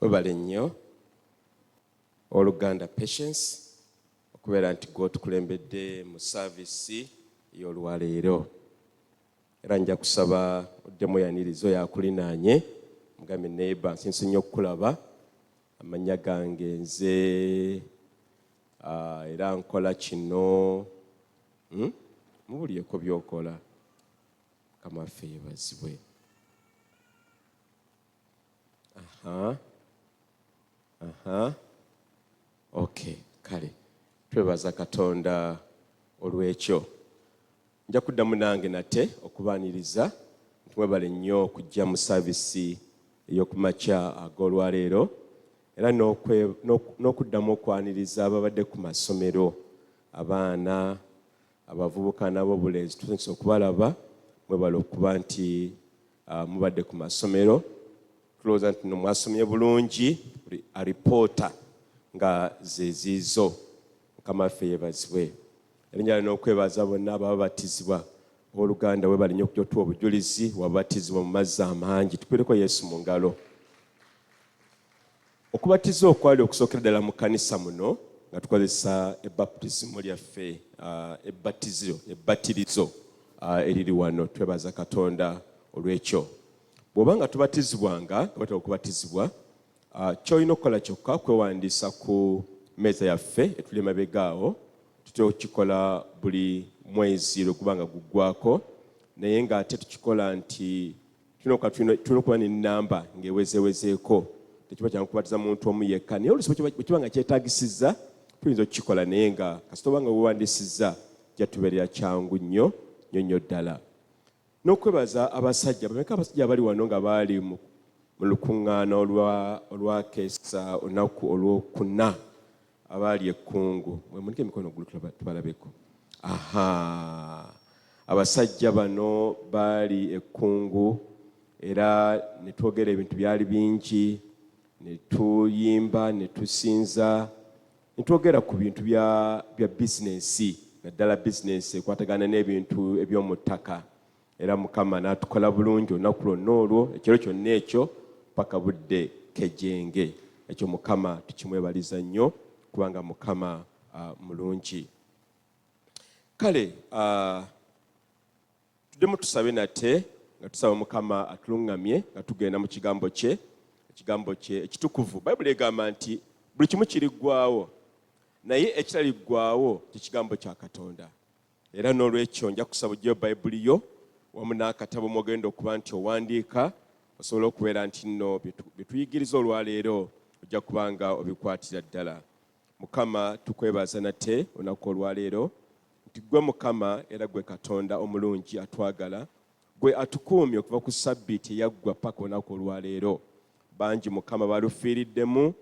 Webale nnyo oluganda Patience okubeera nti gwe otukulembedde mu saavisi ey'olwaleero. Era nja kusaba oddemu oyanirize oyo akulinaanye, mugambe neighbor nsinse nnyo okukulaba, amannya gange nze era nkola kino. Mubuulireko by'okola. Mukama waffe yeebazibwe. Aha. Aha. Okay, kale. Twebaza Katonda olw'ekyo. Nja kuddamu nange nate okubaaniriza nti mwebale nnyo okujja mu saavisi ey'oku makya ag'olwaleero era n'okuddamu okwaniriza ababadde ku masomero, abaana, abavubuka n'ab'obulenzi. Tusanyuse okubalaba, mwebale okuba nti mubadde ku masomero. Tulowooza nti no mwasomye bulungi alipoota nga ze ziizo. Mukama waffe yeebazibwe. Era njagala n'okwebaza bonna ababatizibwa. Abooluganda webale nnyo okujja otuwa obujulizi, wabatizibwa mu mazzi amangi. Tukubireko Yesu mu ngalo. Okubatiza okwali okusookera ddala mu kkanisa muno nga tukozesa ebaptisimo lyaffe, ebbatiziro, ebbatirizo eriri wano. Twebaza Katonda olw'ekyo. Bw'oba nga tubatizibwanga, nga batera okubatizibwa, ky'olina okukola kyokka kwewandiisa ku mmeeza yaffe etuli emabega awo. Tutera okukikola buli mwezi lwe guba nga guggwako, naye ng'ate tukikola nti tulina okuba n'ennamba ng'ewezeewezeeko. Tekiba kyangu kubatiza muntu omu yekka, naye oluusi bwe kiba nga kyetaagisizza tuyinza okukikola, naye nga kasita oba nga weewandiisizza kijja tubeerera kyangu nnyo nnyo nnyo ddala. N'okwebaza abasajja, bameka abasajja abali wano nga baali mu lukuŋŋaana olwakeesa olunaku olwokuna abaali ekkungu? Mwemunike emikono gulu tubalabeko. Aha, abasajja bano baali ekkungu era ne twogera ebintu byali bingi, ne tuyimba, ne tusinza, ne twogera ku bintu bya bizinensi, naddala bizinensi ekwatagana n'ebintu eby'omu ttaka. Era Mukama n'atukola bulungi olunaku lwonna olwo, ekiro kyonna ekyo paka budde kejenge. Ekyo Mukama tukimwebaliza nnyo kubanga Mukama mulungi. Kale tuddemu tusabe nate nga tusaba Mukama atuluŋŋamye nga tugenda mu kigambo kye, ekigambo kye ekitukuvu. Bayibuli egamba nti buli kimu kiriggwaawo, naye ekitaliggwaawo kye kigambo kya Katonda. Era n'olwekyo nja kusaba oggyeyo Bayibuli yo wamu n'akatabo mw'ogenda okuba nti owandiika, osobole okubeera nti nno bye tuyigiriza olwaleero ojja kuba nga obikwatira ddala. Mukama, tukwebaza nate olunaku olwaleero nti ggwe Mukama era ggwe Katonda omulungi atwagala, ggwe atukuumye okuva ku ssabbiiti eyaggwa paka olunaku olwaleero. Bangi Mukama balufiiriddemu,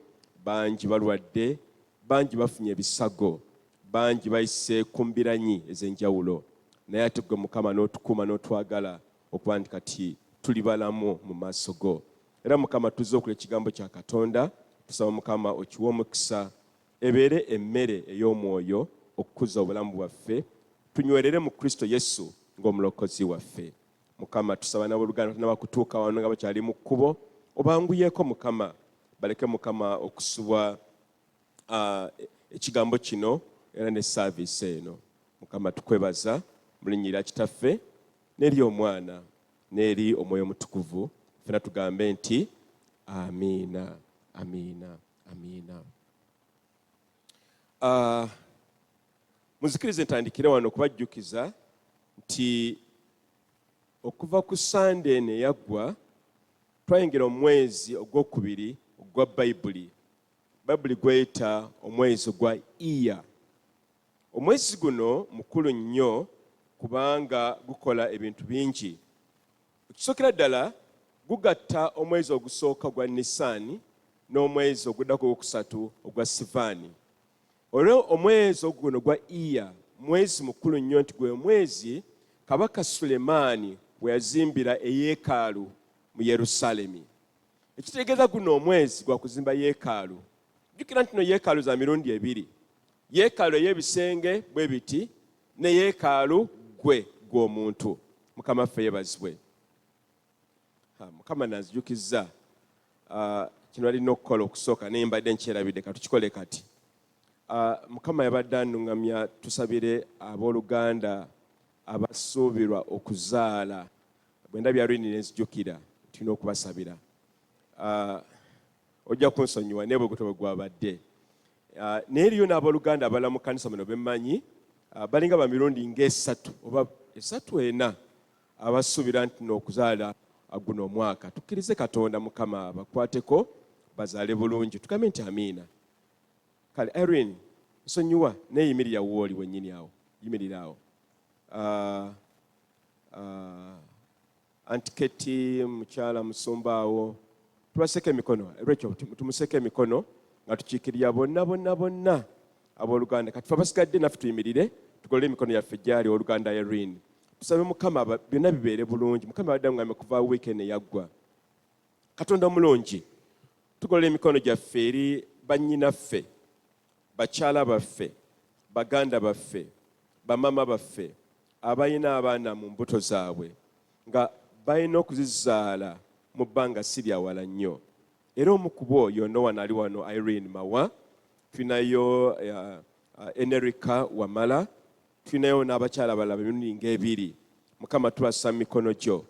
bangi balwadde, bangi bafunye ebisago, bangi bayise ku mbiranyi ez'enjawulo, naye ate ggwe Mukama n'otukuuma n'otwagala okuba nti kati tuli balamu mu maaso go. Era Mukama tuzze okula ekigambo kya Katonda, tusaba Mukama okiwe omukisa, ebeere emmere ey'omwoyo okukuza obulamu bwaffe, tunywerere mu Kristo Yesu ng'omulokozi waffe. Mukama tusaba n'abooluganda batanaba kutuuka wano nga bakyali mu kkubo, obanguyeeko Mukama, baleke Mukama okusubwa ekigambo kino era ne saaviisi eno. Mukama tukwebaza mu linnya erya Kitaffe n'eri Omwana n'eri Omwoyo Omutukuvu, ffenna tugambe nti amiina, amiina, amiina. Muzikirize ntandikire wano okubajjukiza nti okuva ku Sande eno eyaggwa twayingira omwezi ogwokubiri ogwa Bayibuli. Bayibuli gweyita omwezi ogwa Iya. Omwezi guno mukulu nnyo kubanga gukola ebintu bingi. Ekisookera ddala gugatta omwezi ogusooka ogwa Nisaani n'omwezi oguddako ogwokusatu ogwa Sivaani. Olwo omwezi guno ogwa Iya mwezi mukulu nnyo nti gwe mwezi Kabaka Sulemaani we yazimbira eyeekaalu mu Yerusaalemi. Ekitegeeza guno omwezi gwa kuzimba yeekaalu. Jjukira nti no yeekaalu za mirundi ebiri. Yeekaalu ey'ebisenge bwe biti ne yeekaalu ggwe gw'omuntu. Mukama waffe yeebazibwe. Mukama nanzijukizza. Kino balina okukola okusooka, naye mbadde nkyerabidde, katukikole kati. Mukama yabadde anuŋŋamya tusabire abooluganda abasuubirwa okuzaala. Bwe ndabye Irene ne nzijukira tulina okubasabira. Ojja kunsonyiwa naye bwe gutyo bwe gwabadde. Naye eriyo n'abooluganda abalala mu kkanisa muno bemmanyi, balinga ba mirundi ng'esatu oba esatu ena abasuubira nti n'okuzaala guno omwaka. Tukkirize Katonda Mukama abakwateko bazaale bulungi, tugambe nti amiina. Kale Irene, nsonyiwa naye yimirira wooli wennyini awo, yimirira awo. Aunt Keti, mukyala musumba awo, tubaseko emikono. Rachel, tumuseko emikono nga tukiikirira bonna bonna bonna abooluganda. Kati fe abasigadde naffe tuyimirire tugolole emikono yaffe gyali oluganda Irene, tusabe Mukama byonna bibeere bulungi. Mukama abadde aŋŋambye kuva wiikendi eyaggwa. Katonda omulungi, tugolola emikono gyaffe eri bannyinaffe, bakyala baffe, baganda baffe, bamama baffe abalina abaana mu mbuto zaabwe nga balina okuzizaala mu bbanga si lya wala nnyo. Era omu ku bo y'ono wano ali wano, Irene Mawa, tulinayo Enerika Wamala, tulinayo n'abakyala abalala emirundi ng'ebiri. Mukama, tubassa mu mikono gyo,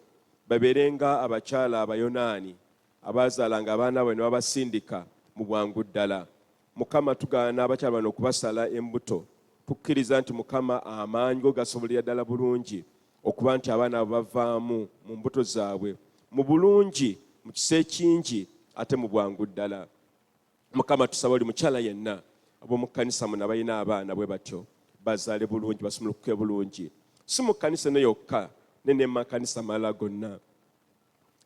babeere nga abakyala Abayonaani abaazaalanga abaana baabwe ne babasindika mu bwangu ddala. Mukama, tugaana abakyala bano okubasala embuto. Tukkiriza nti Mukama amaanyi go gasobolera ddala bulungi okuba nti abaana abo bavaamu mu mbuto zaabwe mu bulungi, mu kisa ekingi, ate mu bwangu ddala. Mukama, tusaba buli mukyala yenna ab'omu kkanisa muno abalina abaana bwe batyo bazaale bulungi, basumulukuke bulungi, si mu kkanisa eno yokka ne ne mu makanisa amalala gonna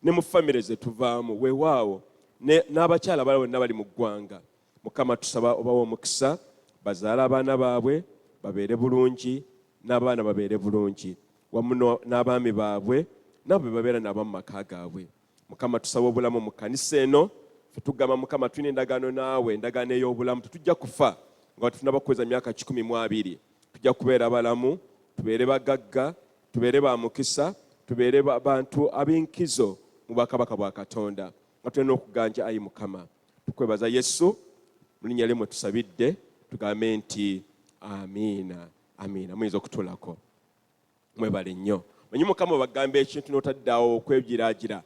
ne mu famire ze tuvaamu, weewaawo n'abakyala abalala bonna bali mu ggwanga. Mukama, tusaba obawe omukisa, bazaale abaana baabwe babeere bulungi, n'abaana babeere bulungi wamu n'abaami baabwe nabo be babeera nabo mu maka gaabwe. Mukama, tusaba obulamu mu kkanisa eno. Ffe tugamba Mukama tulina endagaano naawe, endagaano ey'obulamu. Tetujja kufa nga tetunnaba kuweza myaka 120. Tujja kubeera balamu, tubeere bagagga, tubeere ba mukisa, tubeere bantu ab'enkizo mu bwakabaka bwa Katonda nga tulina okuganja. Ayi Mukama, tukwebaza Yesu, mu linnya lye mwe tusabidde, tugambe nti amiina, amiina. Muyinza okutuulako, mwebale nnyo. Manyi Mukama bagamba ekintu n'otaddeawo okwegiraagira,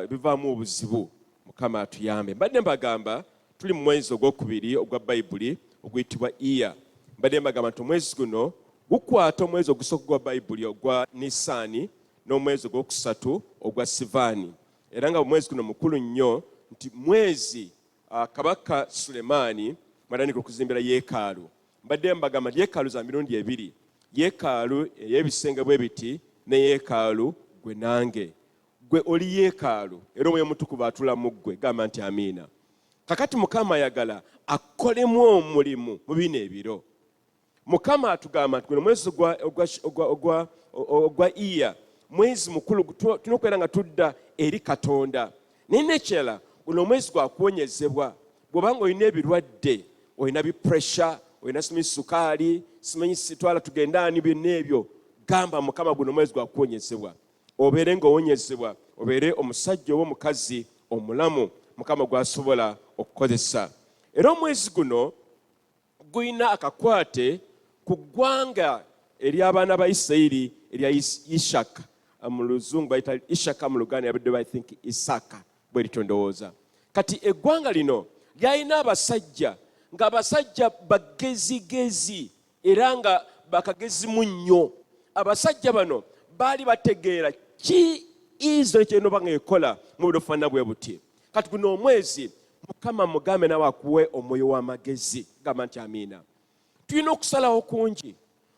bivaamu obuzibu. Mukama atuyambe. Mbadde mbagamba tuli mu mwezi ogwokubiri ogwa Bayibuli oguyitibwa Iya. Mbadde mbagamba nti omwezi guno gukwata omwezi ogusooka ogwa Bayibuli ogwa Nisaani n'omwezi ogwokusatu ogwa Sivaani, era nga omwezi guno mukulu nnyo nti mwezi Kabaka Sulemaani mwatandika okuzimbira yeekaalu. Mbadde mbagamba nti yeekaalu za mirundi ebiri, yeekaalu ey'ebisenge bwe biti ne yeekaalu gwe nange. Gwe oli yeekaalu era Omwoyo Omutukuvu atula mu ggwe, gamba nti amiina. Kakati Mukama ayagala akolemu omulimu mu bino ebiro. Mukama atugamba nti guno mwezi ogwa Iya, mwezi mukulu, tulina okubeera nga tudda eri Katonda. Naye n'ekirala, guno omwezi gwa kuwonyezebwa. Bw'oba nga olina ebirwadde, olina bipuresha, olina simanyi sukaali, simanyi sitwala tugende ani, byonna ebyo, gamba Mukama guno omwezi gwa kuwonyezebwa, obeere ng'owonyezebwa, obeere omusajja oba omukazi omulamu Mukama gw'asobola okukozesa. Era omwezi guno gulina akakwate ku ggwanga ery'abaana ba Isirayiri erya Ishaka. Mu Luzungu bayita Ishaka, mu Luganda yabadde I think Isaka, bwe lityo ndowooza. Kati eggwanga lino lyalina abasajja ng'abasajja bagezigezi era nga bakagezimu nnyo. Abasajja bano baali bategeera ki Isirayiri kyerina oba ng'ekola mu budde obufaanana bwe buti. Kati guno omwezi Mukama mugambe nawe akuwe omwoyo w'amagezi, gamba nti amiina. Tulina okusalawo kungi,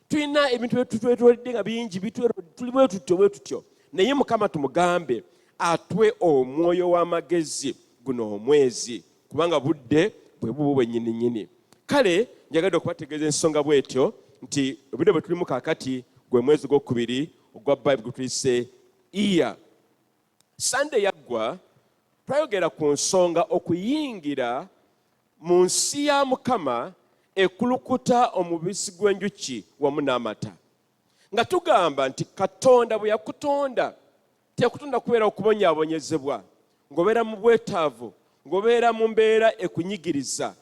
tulina ebintu byetutwetoledde nga bingi, tuli bwe tutyo bwe tutyo, naye Mukama tumugambe atwe omwoyo w'amagezi guno omwezi, kubanga budde bwe bubu bwennyini nnyini. Kale njagadde okubategeeza ensonga bwetyo nti obudde bwe tulimu kaakati gwe mwezi gwokubiri ogwa Bayibuli gwe tuyise Iya. Sande yaggwa twayogera ku nsonga okuyingira mu nsi ya Mukama ekulukuta omubisi gw'enjuki wamu n'amata, nga tugamba nti Katonda bwe yakutonda teyakutonda kubeera okubonyaabonyezebwa ng'obeera mu bwetaavu, Ng'obeera mu mbeera ekunyigiriza.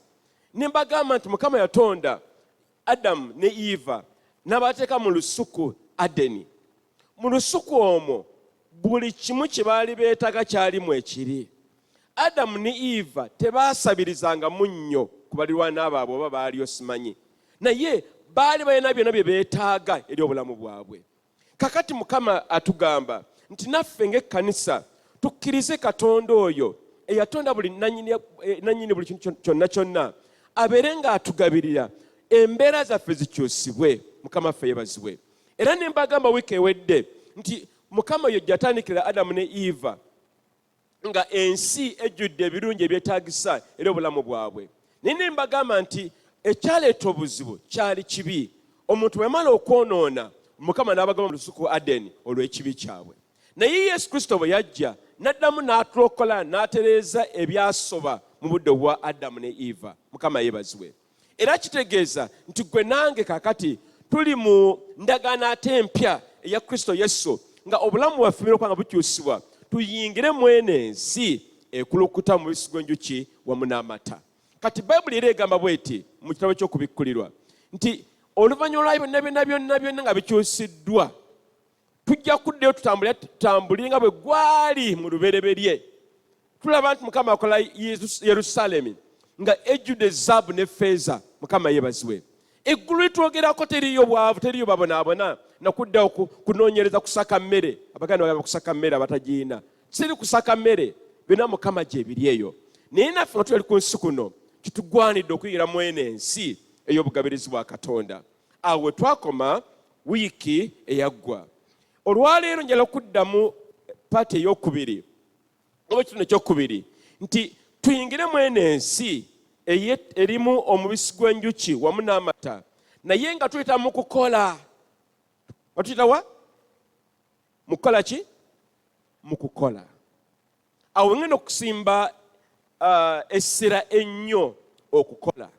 Ne mbagamba nti Mukama yatonda Adamu ne Eva n'abateeka mu lusuku Adeni. Mu lusuku omwo buli kimu kye baali beetaaga kyalimu ekiri. Adamu ne Eva tebaasabirizanga munnyo ku balirwana baabwe oba baaliyo simanyi, naye baali balina byonna bye beetaaga eri obulamu bwabwe. Kakati Mukama atugamba nti naffe ng'ekkanisa tukkirize Katonda oyo eyatonda buli nannyini buli kintu kyonna kyonna abeere ng'atugabirira, embeera zaffe zikyusibwe. Mukama ffe yebazibwe. Era ne mbagamba wiiki ewedde nti Mukama oyo gyatandikira Adamu ne Eva nga ensi ejjudde ebirungi ebyetaagisa eri obulamu bwabwe. Naye ne mbagamba nti ekyaleeta obuzibu kyali kibi. Omuntu bwe yamala okwonoona, Mukama n'abagamba mu lusuku Adeni olw'ekibi kyabwe. Naye Yesu Kristo bwe yajja n'addamu n'atulokola n'atereeza ebyasoba mu budde obwa Adamu ne Eva. Mukama yeebazibwe. Era kitegeeza nti ggwe nange kaakati tuli mu ndagaano ate empya eya Kristo Yesu, nga obulamu bwaffe bulina okuba nga bukyusibwa tuyingire mu eno ensi ekulukuta mu mubisi gw'enjuki wamu n'amata. Kati Bayibuli era egamba bw'eti mu kitabo ky'Okubikkulirwa nti oluvannyuma lwa byonna byonna byonna byonna nga bikyusiddwa, tujja kuddayo tutambulire nga bwe gwali mu lubereberye. Tulaba nti Mukama akola Yerusaalemi nga ejjudde zaabu ne ffeeza. Mukama yeebazibwe. Eggulu litwogerako teriiyo bwavu, teriiyo babonaabona nakuddawo kunoonyereza kusaka mmere. Abaganda bagamba kusaka mmere abatagiina. Siri kusaka mmere, byonna Mukama gye biri eyo. Naye naffe nga tuli ku nsi kuno, kitugwanidde okuyingira mu eno ensi ey'obugabirizi bwa Katonda. Awo we twakoma wiiki eyaggwa. Olwaleero njagala kuddamu paati ey'okubiri oba ekitundu ekyokubiri nti tuyingire mu eno ensi erimu omubisi gw'enjuki wamu n'amata, naye nga tuyita mu kukola. Batuyita wa? Mu kukola ki? Mu kukola. Awo ngenda okusimba essira ennyo okukola.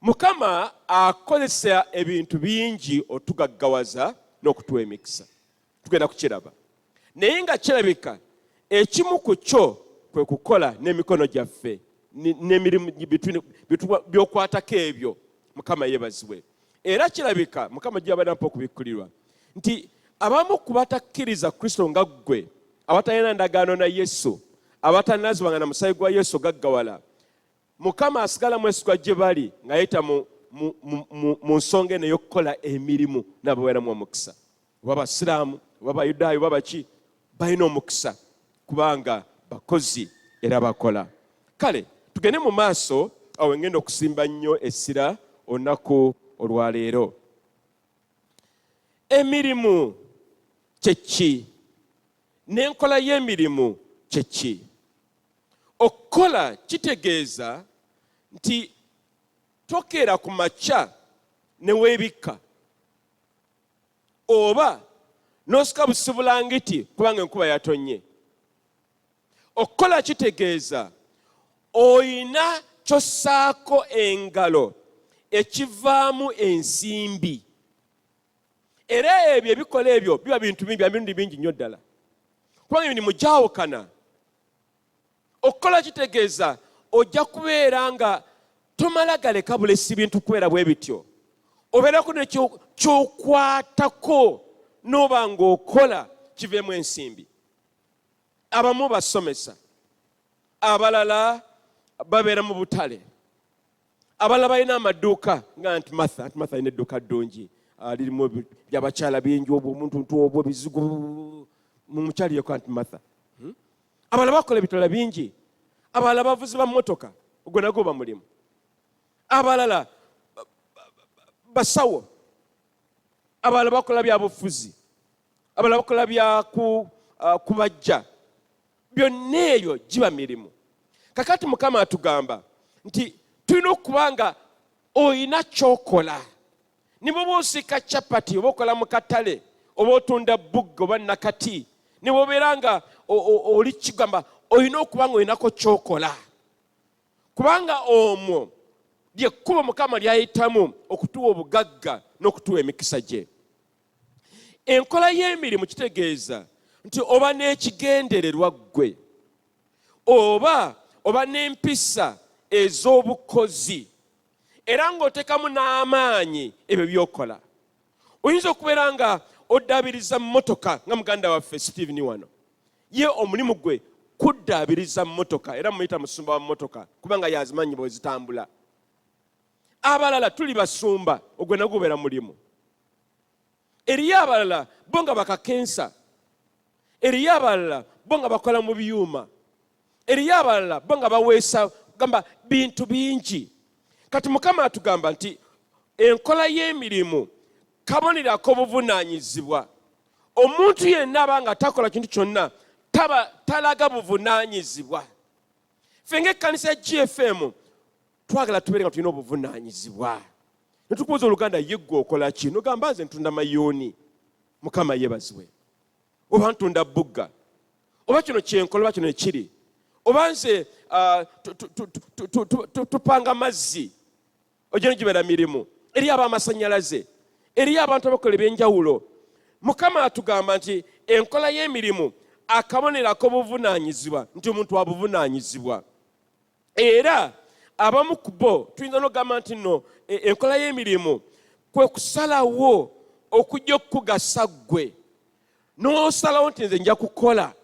Mukama akozesa ebintu bingi otugaggawaza n'okutuwa emikisa. Tugenda kukiraba. Naye nga kirabika ekimu ku kyo kwe kukola n'emikono gyaffe n'emirimu by'okwatako ebyo. Mukama yeebazibwe. Era kirabika Mukama gy'abadde ampa okubikkulirwa nti abamu ku batakkiriza Kristo nga ggwe, abatalina ndagaano na Yesu, abatanaazibwanga na musaayi gwa Yesu gaggawala, Mukama asigala mwesigwa gye bali ng'ayita mu nsonga eno ey'okukola emirimu n'ababeeramu omukisa. Oba Basiraamu, oba Bayudaaya, oba baki, balina omukisa kubanga bakozi era bakola. Kale tugende mu maaso, awo ngenda okusimba nnyo essira olunaku olwaleero. Emirimu kye ki? N'enkola y'emirimu kye ki? Okukola kitegeeza nti tokeera ku makya ne weebikka oba n'osika busibulangiti kubanga enkuba yatonnye. Okukola kitegeeza olina ky'ossaako engalo ekivaamu ensimbi. Era ebyo ebikola ebyo biba bintu bingi, bya mirundi mingi nnyo ddala, kubanga emirimu gyawukana. Okukola kitegeeza ojja kubeera nga tomala galeka bulesi bintu kubeera bwe bityo, obeerako ne ky'okwatako n'oba ng'okola kiveemu ensimbi. Abamu basomesa, abalala babeera mu butale, abalala balina amaduuka nga Aunt Martha. Aunt Martha alina edduuka ddungi, lirimu byabakyala bingi, obwo omuntu ntu obwo bizigo mu mukyaliyeko Aunt Martha. Abalala bakola ebitala bingi, abalala bavuzi ba mmotoka, ogwo nagwo ba mulimu, abalala basawo, abalala bakola bya bufuzi, abalala bakola bya kubajja. Byonna ebyo giba mirimu. Kakati Mukama atugamba nti tulina okuba nga olina ky'okola. Ne bw'oba osiika chapati, oba okola mu katale, oba otunda bugga oba nakati, ne bw'obeera nga oli kigamba, olina okuba nga olinako ky'okola, kubanga omwo lyekkubo Mukama ly'ayitamu okutuwa obugagga n'okutuwa emikisa gye. Enkola y'emirimu kitegeeza nti oba n'ekigendererwa ggwe, oba Oba n'empisa ez'obukozi era ng'oteekamu n'amaanyi ebyo by'okola. Oyinza okubeera nga oddaabiriza mmotoka nga muganda waffe Stephen wano, ye omulimu gwe kuddaabiriza mmotoka, era muyita musumba wa mmotoka kubanga yazimanyi bwe zitambula. Abalala tuli basumba, ogwo nagwo gubeera mulimu. Eriyo abalala bo nga bakakensa, eriyo abalala bo nga bakola mu byuma, eriyo abalala bo nga baweesa, gamba bintu bingi. Kati Mukama atugamba nti enkola y'emirimu kabonero ak'obuvunaanyizibwa. Omuntu yenna aba nga takola kintu kyonna taba talaga buvunaanyizibwa. Ffe ng'ekkanisa ya GFM twagala tubeere nga tulina obuvunaanyizibwa. Ne tukubuuza oluganda, ye ggwe okola ki? Nogamba nze ntunda mayuuni, Mukama yeebazibwe, oba ntunda bugga, oba kino kyenkola, oba kino ekiri, oba nze tupanga mazzi, ogyo gibeera mirimu. Eriyo ab'amasannyalaze, eriyo abantu abakola ebyenjawulo. Mukama atugamba nti enkola y'emirimu akabonero ak'obuvunaanyizibwa, nti omuntu abuvunaanyizibwa. Era abamu ku bo tuyinza n'okugamba nti nno enkola y'emirimu kwe kusalawo okujja okukugasa ggwe, n'osalawo nti nze nja kukola,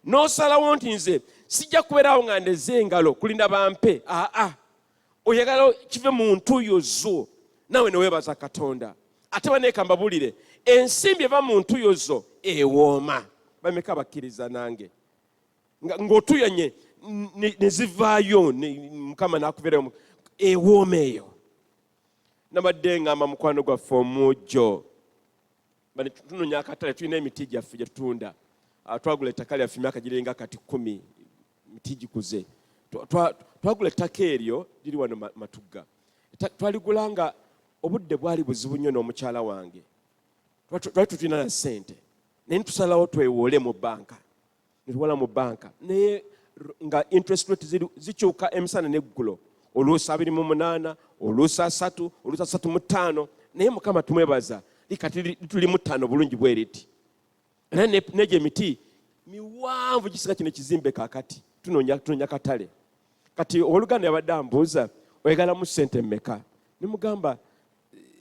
n'osalawo nti nze sijja kubeerawo nga ndeze engalo kulinda bampe. Aa, oyagala kive mu ntuuyo zo, naawe ne weebaza Katonda. Ate baneeka mbabulire, ensimbi eva mu ntuuyo zo ewooma. Bameka bakkiriza nange ng'otuyanye ne zivaayo, Mukama n'akubeerayo, ewooma eyo? Nabadde ngamba mukwano gwaffe omujjo, tunoonya akatale, tulina emiti gyaffe gye tutunda. Twagula ettaka lyaffe emyaka girenga kati 10, miti gikuze. Twagula ettaka eryo liri wano Matugga. Twaligula nga obudde bwali buzibu nnyo n'omukyala wange, twali tutulina na ssente, naye ntusalawo twewoole mu banka, netuwola mu banka, naye nga interest rate zikyuka emisana n'eggulo, oluusi 28, oluusi 30, oluusi 35. Naye Mukama tumwebaza, likati tuli mu 5 bulungi bwe riti, era negyo emiti miwanvu gisinga kino ekizimbe. Kaakati tunoonya katale. Kati owooluganda yabadde ambuuza, oyagalamu ssente mmeka? Nemugamba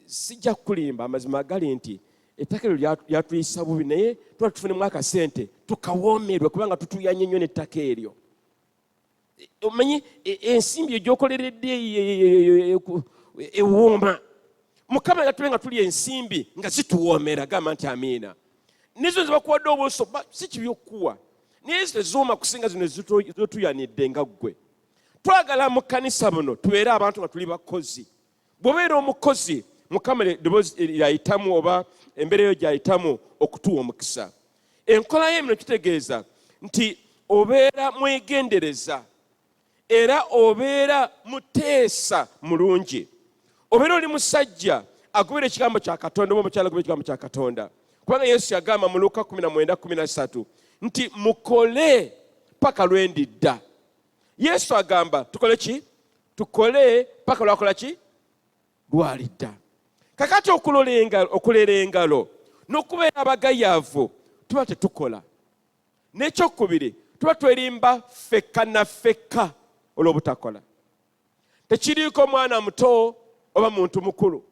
sijja kukulimba, amazima gali nti ettaka eryo lyatuyisa bubi, naye tuba tufunemu akasente tukawoomerwe kubanga tutuyanye nnyo n'ettaka eryo. Omanyi ensimbi egyokoleredde ewooma. Mukama yatube nga tuli ensimbi nga zituwoomera, gamba nti amiina. Nezo zebakuwadde obuuso si kibi okukuwa, naye teziwooma kusinga zino zotuyanidde nga ggwe. Twagala mu kkanisa buno tubeere abantu nga tuli bakozi. Bw'obeera omukozi, Mukama eddoboozi lyayitamu oba embeera eyo gyayitamu okutuwa omukisa. Enkola y'emirimu kitegeeza nti obeera mwegendereza era obeera muteesa mulungi, obeera oli musajja agobera ekigambo kya Katonda oba omukyala agobera ekigambo kya Katonda, kubanga Yesu yagamba mu Luka 19:13 nti mukole paka lwendidda. Yesu agamba tukole ki? Tukole paka lwakola ki? Lwalidda. Kakati okulera engalo n'okubeera abagayaavu tuba tetukola. N'ekyokubiri, tuba twerimba ffekka na ffekka olw'obutakola. Tekiriiko mwana muto oba muntu mukulu,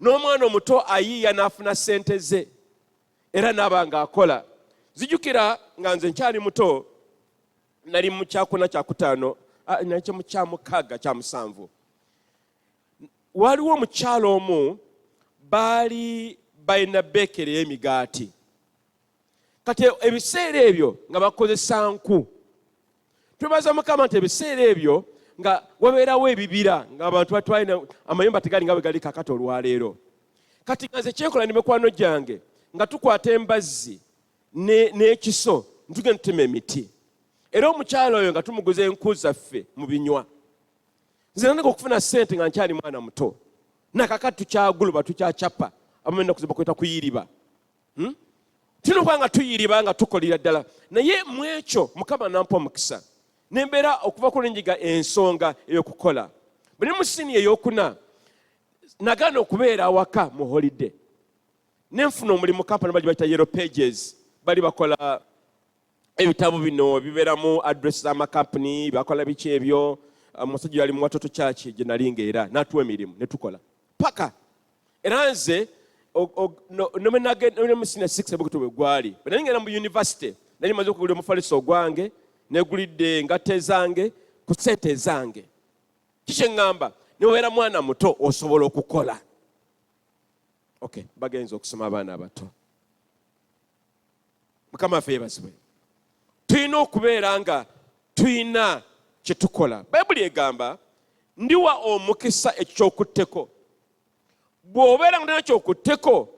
n'omwana omuto ayiiya n'afuna ssente ze era n'aba ng'akola. Zijjukira nga nze nkyali muto, nali mu kyakuna, kyakutaano, nali mu kyamukaaga, kyamusanvu, waliwo omukyalo omu baali balina bakery y'emigaati. Kati ebiseera ebyo nga bakozesa nku. Twebaza Mukama nti ebiseera ebyo nga wabeerawo ebibira, ng'abantu batwalina amayumba tegali nga bwe gali kakati olwaleero. Kati nga nze kyenkola ne mikwano gyange nga tukwata embazzi n'ekiso ntugenda tutema emiti, era omukyalo oyo nga tumuguza enku zaffe mu binywa. Nze nandika okufuna ssente nga nkyali mwana muto, nakakati tukyaguluba, tukyacapa, abamu ennaku zebakweta kuyiriba. Tulina okuba nga tuyiriba nga tukolera ddala, naye mu ekyo Mukama nampa omukisa nembeera okuva ku lwenjiga ensonga ey'okukola. Buli mu siniya ey'okuna nagaana okubeera awaka mu holiday, nenfuna omulimu kampani bali bayita Yellow Pages, bali bakola Ebitabo bino bibeeramu address z'amakampuni, bakola biki ebyo. Omusajja yali mu Watoto Church gye nali nga era n'atuwa emirimu ne tukola paka era nze ne mu senior 6 ebweguto bwe gwali. Bwe nali ngenda mu university, nali maze okugulira omufaliso ogwange, negulidde engatto ezange ku ssente ezange. Kiki eŋŋamba? Niweera mwana muto osobola okukola. Okay, bagenza okusoma abaana abato. Mukama waffe yebazibwe. Tulina okubeera nga tulina kye tukola. Bayibuli egamba, ndiwa omukisa ekyokutteko. Bw'obeera nga tolina kyokutteko,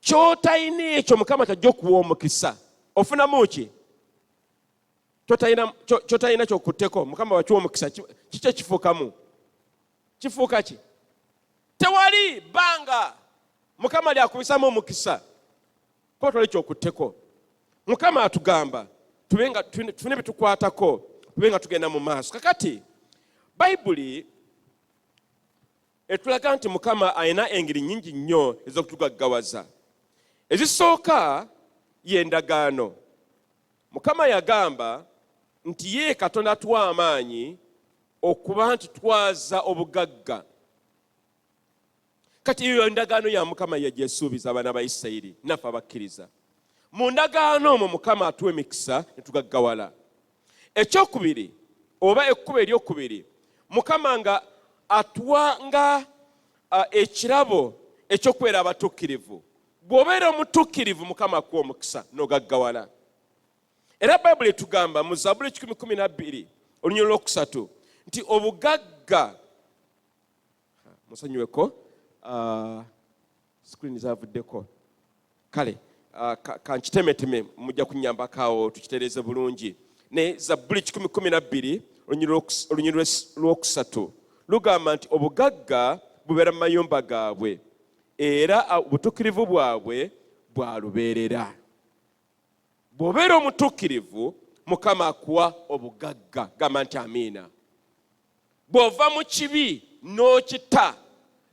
kyotalina ekyo Mukama kyajja okuwa omukisa. Ofunamu ki? Kyotalina kyokutteko, Mukama wakiwa omukisa, kiki ekifuukamu? Kifuuka ki? Tewali bbanga Mukama lyakubisamu omukisa kuba twali kyokutteko. Mukama atugamba tube nga tufune byetukwatako, tube nga tugenda mu maaso. Kakati Bayibuli etulaga nti Mukama alina engeri nnyingi nnyo ez'okutugaggawaza. Ezisooka y'endagaano. Mukama yagamba nti ye Katonda atuwa amaanyi okuba nti twaza obugagga. Kati eyo endagaano ya Mukama yagyesuubiza abaana ba Isirayiri naffe abakkiriza. Mu ndagaano omwo Mukama atuwa emikisa ne tugaggawala. Ekyokubiri oba ekkubo eryokubiri, Mukama nga atuwa nga ekirabo eky'okubeera abatuukirivu. Bw'obeera omutuukirivu, Mukama akuwa omukisa n'ogaggawala. Era Bayibuli etugamba mu Zabbuli 112 olunyiriri olwokusatu nti obugagga, musonyiweko, screen zavuddeko, kale kankitemeteme, mujja kunnyambako awo tukitereeze bulungi. Ne Zabbuli 112 olunyiriri lwokusatu lugamba nti obugagga bubeera mu mayumba gaabwe era obutuukirivu bwabwe bwa lubeerera. Bw'obeera omutuukirivu, Mukama akuwa obugagga. Gamba nti amiina. Bw'ova mu kibi n'okita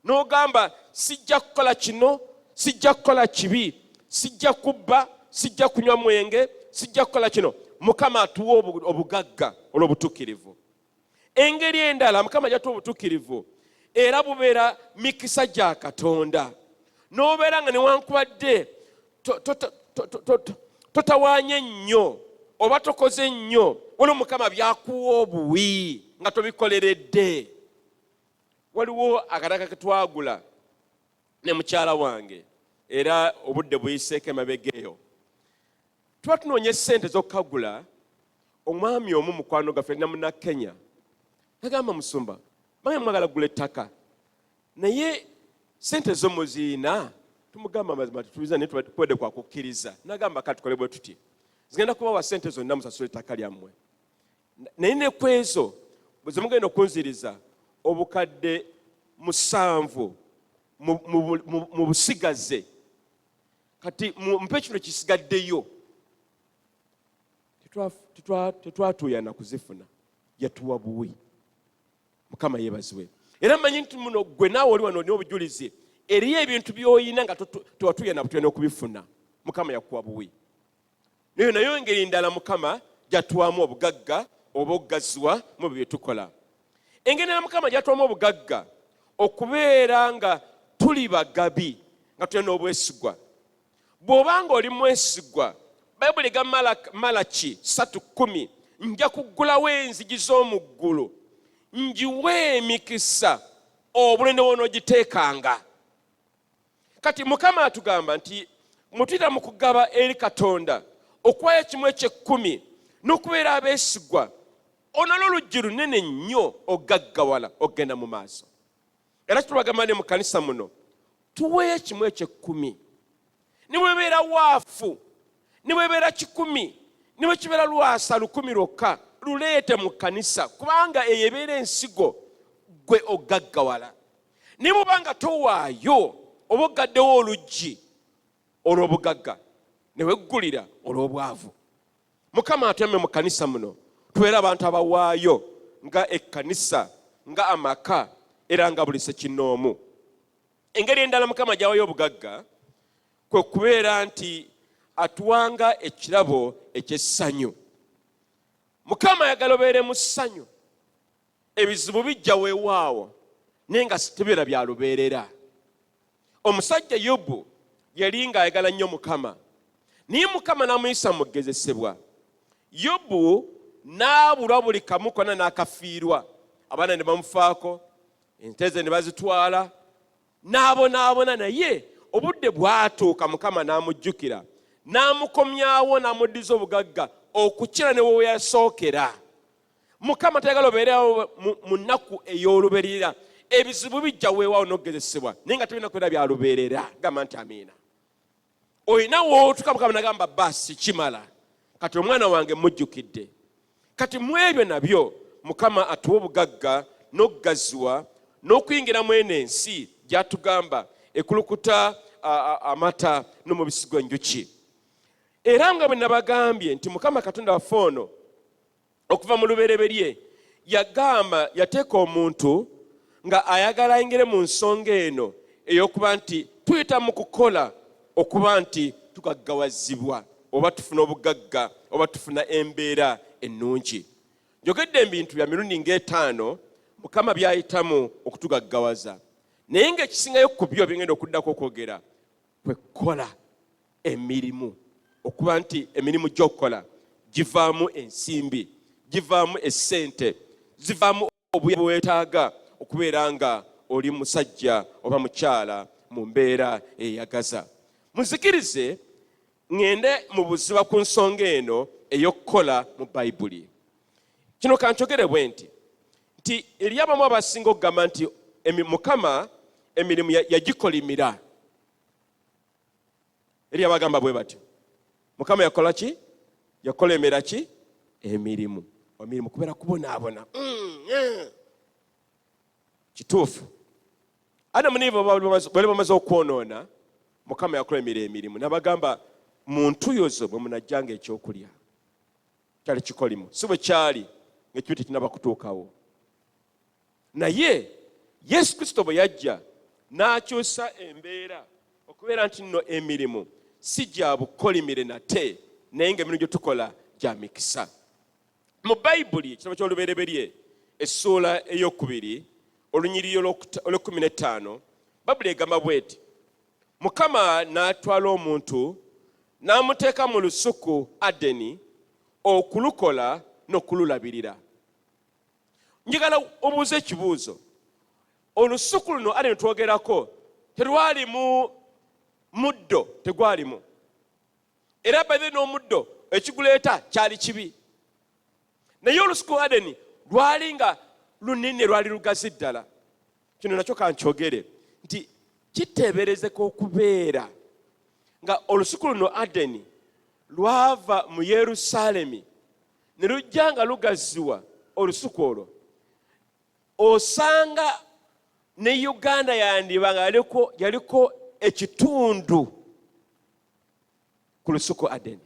n'ogamba sijja kukola kino, sijja kukola kibi, sijja kubba, sijja kunywa mwenge, sijja kukola kino, Mukama atuwa obugagga olw'obutuukirivu. Engeri endala Mukama gy'atuwa obutuukirivu era bubeera mikisa gya Katonda, n'obeera nga newankubadde totawaanye nnyo oba tokoze nnyo, waliwo Mukama by'akuwa obuwi nga tobikoleredde. Waliwo akataka ke twagula ne mukyala wange, era obudde buyiseeko emabega eyo, tuba tunoonya essente z'okukagula. Omwami omu mukwano gaffe na muna Kenya nagamba, musumba bange mwagala kugula ettaka naye sente zo muziina? Tumugamba amazima tetubiza, naye tuwedde kwa kukkiriza. Nagamba kati tukole bwe tuti, zigenda kubawa sente zonna musasule ettaka lyammwe, naye ne ku ezo bwe zemugenda okunziriza obukadde 7 mu busigaze, kati mpe kino kisigaddeyo. Tetwatuuyana kuzifuna, yatuwa buwi. Mukama yeebazibwe. Era mmanyi nti muno gwe naawe oli wano olina obujulizi, eriyo ebintu by'olina nga tewatuuyana butuyana okubifuna, Mukama yakuwa buwi. Nayo nayo engeri ndala Mukama gyatuwamu obugagga oba okugaziwa mu bye tukola. Engeri endala Mukama gyatuwamu obugagga okubeera nga tuli bagabi nga tulina n'obwesigwa. Bw'oba nga oli mwesigwa, Bayibuli egamba Malaki 3:10, nja kuggulawo enzigi z'omu ggulu ngiwe emikisa obule ne w'onoogiteekanga. Kati Mukama atugamba nti mutuyita mu kugaba eri Katonda, okuwaayo kimu eky'ekkumi n'okubeera abeesigwa, onala oluggi lunene nnyo ogaggawala okugenda mu maaso. Era kitubagamba ne mu kanisa muno, tuweeyo kimu eky'ekkumi, ne bwebeera waafu, ne bwebeera 100, ne bwe kibeera lwasa 1000 lwokka, luleete mu kanisa, kubanga eyo ebeera ensigo gwe ogaggawala. Naye bw'oba nga towaayo, oba ogaddewo oluggi olw'obugagga ne weggulira olw'obwavu. Mukama atuyambe mu kanisa muno tubeere abantu abawaayo nga ekkanisa, nga amaka, era nga buli ssekinnoomu. Engeri endala Mukama gy'awayo obugagga kwe kubeera nti Atuwanga ekirabo eky'essanyu. Mukama ayagala obeere mu ssanyu. Ebizibu bijja weewaawo, naye nga tebibeera bya lubeerera. Omusajja Yobu yali ng'ayagala nnyo Mukama, naye Mukama n'amuyisa mu kugezesebwa. Yobu n'abulwa buli kamu konna n'akafiirwa, abaana ne bamufaako, ente ze ne bazitwala, n'abonaabona. Naye obudde bwatuuka Mukama n'amujjukira, n'amukomyawo, n'amuddiza obugagga okukira ne we yasookera. Mukama tayagala obeerewo mu nnaku ey'olubeerera. Ebizibu bijja weewaawo n'okugezesebwa, naye nga tebirina kubeera bya lubeerera. Gamba nti amiina. Olina wootuka Mukama nagamba, baasi kimala, kati omwana wange mujjukidde. Kati mu ebyo nabyo Mukama atuwa obugagga n'okugaziwa n'okuyingira mu eno ensi gy'atugamba ekulukuta amata n'omubisi gw'enjuki. Era nga bwe nabagambye nti Mukama Katonda waffe ono okuva mu lubereberye yagamba, yateeka omuntu nga ayagala ayingire mu nsonga eno ey'okuba nti tuyita mu kukola okuba nti tugaggawazibwa oba tufuna obugagga oba tufuna embeera ennungi. Njogedde ebintu bya mirundi ng'etaano Mukama by'ayitamu okutugaggawaza, naye ng'ekisingayo ku byo byengenda okuddako okwogera kwe kukola emirimu, okuba nti emirimu gy'okukola givaamu ensimbi, givaamu essente, zivaamu obuyambi bwetaaga okubeera nga oli musajja oba mukyala mu mbeera eyagaza. Muzikirize ŋŋende mu buziba ku nsonga eno ey'okukola mu Bayibuli. Kino kankyogere bwe nti nti eri abamu abasinga okugamba nti Mukama emirimu yagikolimira. Eri abagamba bwe batyo, Mukama yakola ki? Yakola emera ki? Emirimu. Emirimu kubeera kubonaabona. Kituufu, Adamu ne Eva bali bamaze okwonoona, Mukama yakola emirimu nabagamba, mu ntuyo zo bwe munajjanga ekyokulya. Kyali kikolimo, si bwe kyali ng'ekibi tekinaba kutuukawo. Naye Yesu Kristo bwe yajja n'akyusa embeera okubeera nti nno emirimu si gya bukolimire nate, naye ng'emirimu gye tukola gya mikisa. Mu Bayibuli, ekitabo ky'Olubereberye essuula ey'okubiri olunyiriri olw'ekkumi n'ettaano, Bayibuli egamba bw'eti: Mukama n'atwala omuntu n'amuteeka mu lusuku Adeni okulukola n'okululabirira. Njagala obuuze ekibuuzo. Olusuku luno Adeni twogerako terwalimu muddo, tegwalimu. Era baithe n'omuddo ekiguleeta kyali kibi. Naye olusuku Adeni lwali nga lunene, lwali lugazi ddala. Kino nakyo kankyogere nti kiteeberezeka okubeera nga olusuku luno Adeni lwava mu Yerusaalemi ne lujja nga lugaziwa. Olusuku olwo osanga ne Uganda yandiba nga yaliko ekitundu ku lusuku Adeni,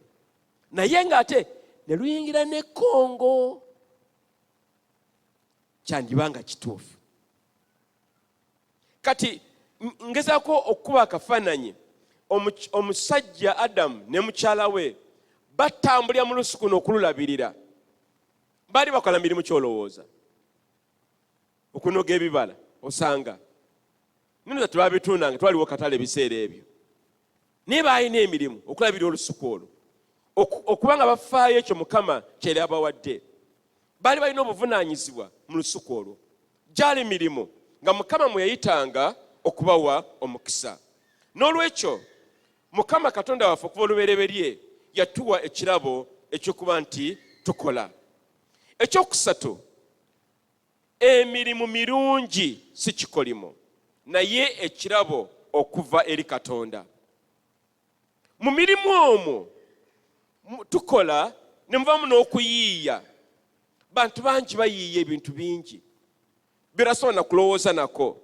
naye ng'ate ne luyingira ne Kongo. Kyandiba nga kituufu. Kati ngezaako okukuba akafaananyi, omusajja Adamu ne mukyala we batambulira mu lusuku n'okululabirira. Baali bakola mirimu kyolowooza? Okunoga ebibala, osanga ninoza tebabitundanga, twaliwo katale ebiseera ebyo, naye baalina emirimu okulabirira olusuku olwo, okuba nga bafaayo ekyo Mukama kyeyali abawadde. Baali balina obuvunaanyizibwa mu lusuku olwo. Gyali mirimu nga Mukama mwe yayitanga okubawa omukisa. N'olwekyo Mukama Katonda waffe okuva olubereberye yatuwa ekirabo eky'okuba nti tukola. Ekyokusatu, emirimu mirungi, si kikolimo, naye ekirabo okuva eri Katonda. Mu mirimu omwo tukola ne muvamu n'okuyiiya. Bantu bangi bayiiya ebintu bingi birasobola na kulowooza nako.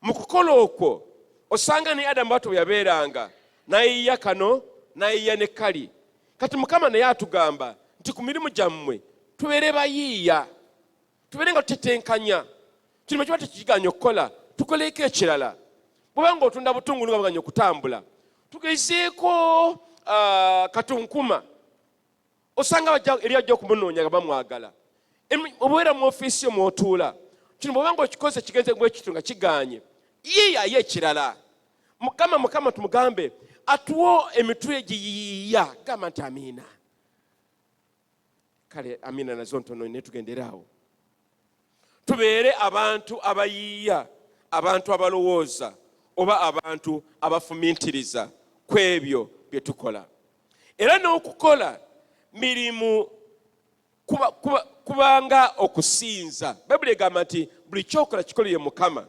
Mu kukola okwo osanga ne Adamu bwatyo bwe yabeeranga, n'ayiiya kano, n'ayiiya ne kali. Kati Mukama naye atugamba nti ku mirimu gyammwe tubeere bayiiya, tubeere nga tutetenkanya. Kino bwe kiba tekiganye okukola, tukoleeko ekirala. Bw'oba ng'otunda butungulu nga buganye okutambula, tugezeeko Katunkuma osanga eri ajja okumunoonya nga bamwagala. Obeera mu ofiisi yo mw'otuula, kino bw'oba nga okikoze kigenze bwe kityo nga kigaanye, yiiyayo ekirala. Mukama, Mukama tumugambe atuwo emitwe egiyiiya. Gamba nti amiina. Kale amiina nazo ntono, naye tugendere awo. Tubeere abantu abayiiya, abantu abalowooza oba abantu abafumintiriza ku ebyo bye tukola. Era n'okukola mirimu kubanga okusinza. Bayibuli egamba nti buli kyokola kikolere Mukama.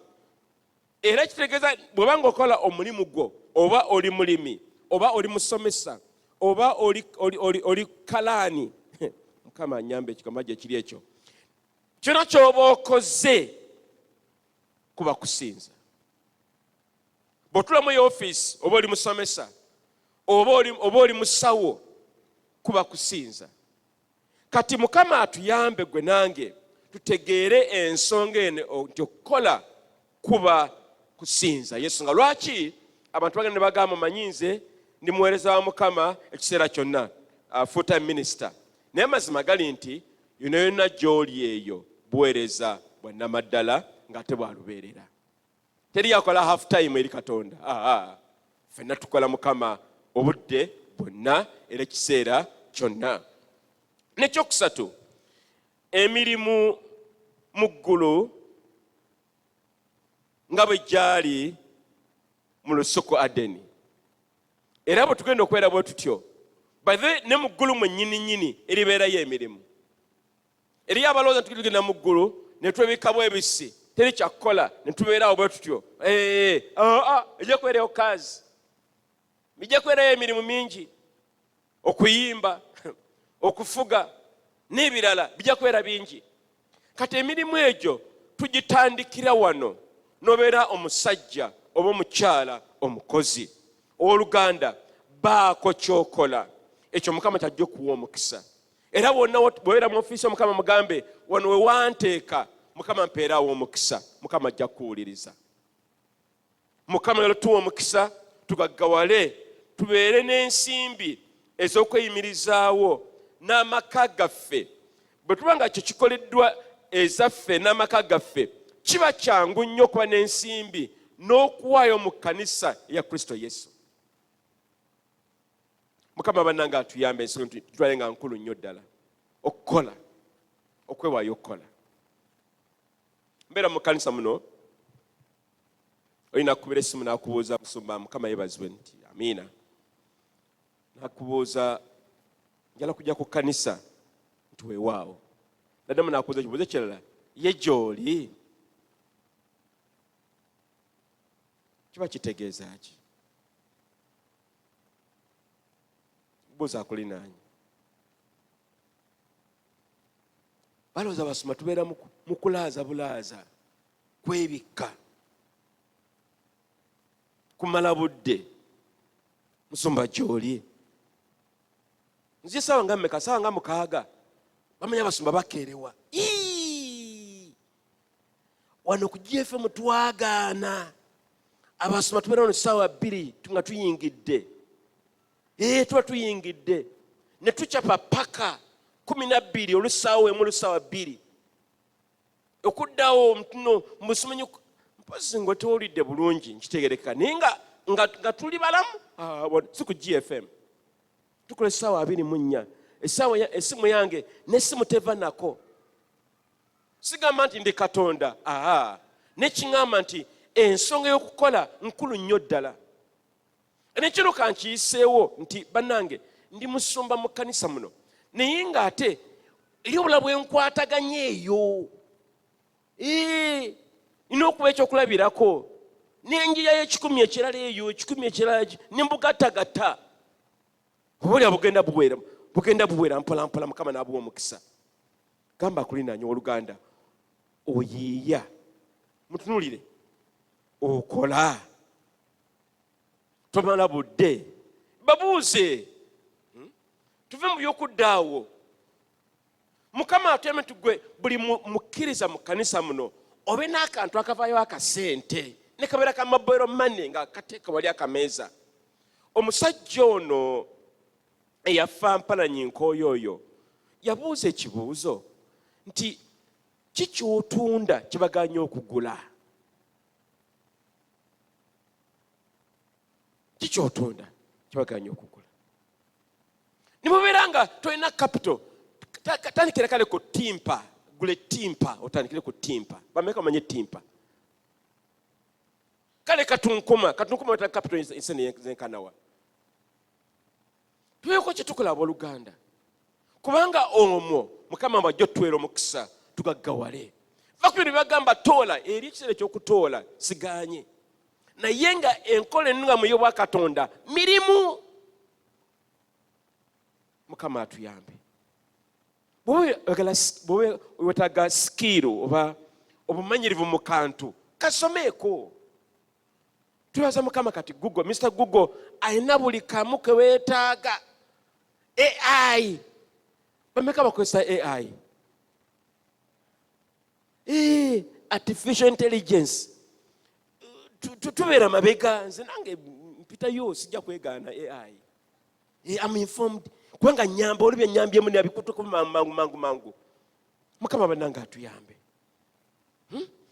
Era kitegeeza bw'oba nga okola omulimu gwo, oba oli mulimi, oba oli musomesa, oba oli kalaani, Mukama anyambe ekigambo gye kiri ekyo, kyona ky'oba okoze kuba kusinza. Bw'otula mu ofiisi, oba oli musomesa, oba oli musawo, kuba kusinza. Kati Mukama atuyambe gwe nange tutegeere ensonga eno nti okukola kuba kusinza. Yesu nga lwaki abantu bagenda ne bagamba, "Manyi nze ndi muweereza wa Mukama ekiseera kyonna, full time minister." Naye amazima gali nti yonna yonna gy'oli eyo buweereza bwa nnamaddala ng'ate bwalubeerera. Teri yakola half time eri Katonda. Ffenna tukola Mukama obudde bwonna era ekiseera kyonna. Nekyokusatu, emirimu mu ggulu nga bwe gyali mu lusuku Adeni. Era bwe tugenda okubeera bwe tutyo bathe ne mu ggulu mwennyini nnyini eribeerayo emirimu. Eriyo abalowooza nti tugenda mu ggulu ne twebikka bwebisi, teri kyakukola, ne tubeeraawo bwe tutyo. Ejja kubeerayo kaazi, bijja kubeerayo emirimu mingi, okuyimba, okufuga n'ebirala bijja kubeera bingi. Kati emirimu egyo tugitandikira wano, n'obeera omusajja oba omukyala omukozi. Owooluganda, baako kyokola, ekyo Mukama kyajja okuwa omukisa. Era wonna bw'obeera mu ofiisi, Omukama mugambe, "Wano we wanteeka, Mukama, mpeeraawo omukisa." Mukama ajja kukuwuliriza. Mukama yalatuwa omukisa tugaggawale, tubeere n'ensimbi ez'okweyimirizaawo n'amaka gaffe. Bwe tuba nga kyo kikoleddwa ezaffe n'amaka gaffe, kiba kyangu nnyo okuba n'ensimbi n'okuwaayo mu kkanisa eya Kristo Yesu. Mukama bannange atuyambe. Ensonga tutwale nga nkulu nnyo ddala, okukola, okwewaayo okukola. Mbeera mu kkanisa muno, olina kukubira essimu n'akubuuza, "Musumba, Mukama yeebazibwe." Nti amiina. Nakubuuza, "Njala kujja ku kkanisa." Nti weewaawo. Naddamu nakubuuza ekibuuzo ekirala, "Ye gy'oli?" Kiba kitegeeza ki? Buuza akulinaanye. Balowooza basoma tubeera mu kulaaza bulaaza, kwebikka, kumala budde. "Musumba, gy'oli? Nzije saawa nga mmeka?" "Saawa nga 6." Bamanya abasumba bakeerewa. Ii! Wano ku GFM twagaana abasumba tubeera wano saawa 2 nga tuyingidde. Ee, tuba tuyingidde ne tucapa paka 12, olusaawa 1, olusaawa 2 okuddawo nno musimanyi. Mpozi nga tewulidde bulungi, nkitegereka, naye nga tuli balamu. Ah, si ku GFM tukola essaawa 24. Essaawa essimu yange n'essimu teva nako. Sigamba nti ndi Katonda, aa, nekiŋŋamba nti ensonga y'okukola nkulu nnyo ddala. Nekino kankiyiseewo nti bannange, ndi musumba mu kkanisa muno, naye ng'ate eri obula bwenkwataganya eyo. Ee, nina okuba ekyokulabirako nenjiyayo 100 ekirala, eyo 100 ekirala nembugattagatta, obulya bugenda buwera, bugenda buwera mpola mpola, Mukama n'abuwa omukisa. Gamba akulinaanye, oluganda, oyiiya, mutunulire, okola, tomala budde. Babuuze. Tuve mu byokudda awo. Mukama atuyambe nti gwe buli mukkiriza mu kkanisa muno obe n'akantu akavaayo akasente, ne kabeera ka mobile money nga kateeka wali akameeza. Omusajja ono Eyafa mpalanyi nkooyo oyo yabuuza ekibuuzo nti ki ky'otunda kye bagaanye okugula? Ki ky'otunda kye bagaanye okugula? Ne bw'obeera nga tolina capital, tandikira kale ku timpa, gula ettimpa, otandikire ku timpa. Bameka bamanye ettimpa? Kale katunkuma, katunkuma wetaaga capital ensene zenkanawa. Tubeeko kye tukola abooluganda, kubanga omwo Mukama bw'ajja otuweera omukisa tugaggawale. Va ku bino byebagamba toola, eri ekiseera eky'okutoola sigaanye, naye nga enkola ennungamu ey'obwakatonda mirimu. Mukama atuyambe. Bw'oba wetaaga sikiiru oba obumanyirivu mu kantu, kasomeeko. Twebaza Mukama kati Google, Mister Google alina buli kamu ke weetaaga. AI, bameka bakozesa AI? Artificial intelligence. Tubeera mabega, nze nange mpitayo, sijja kwegaana AI. I'm informed kubanga nyamba oli byenyambyemu nabikutuko mangu mangu mangu. Mukama bannange atuyambe.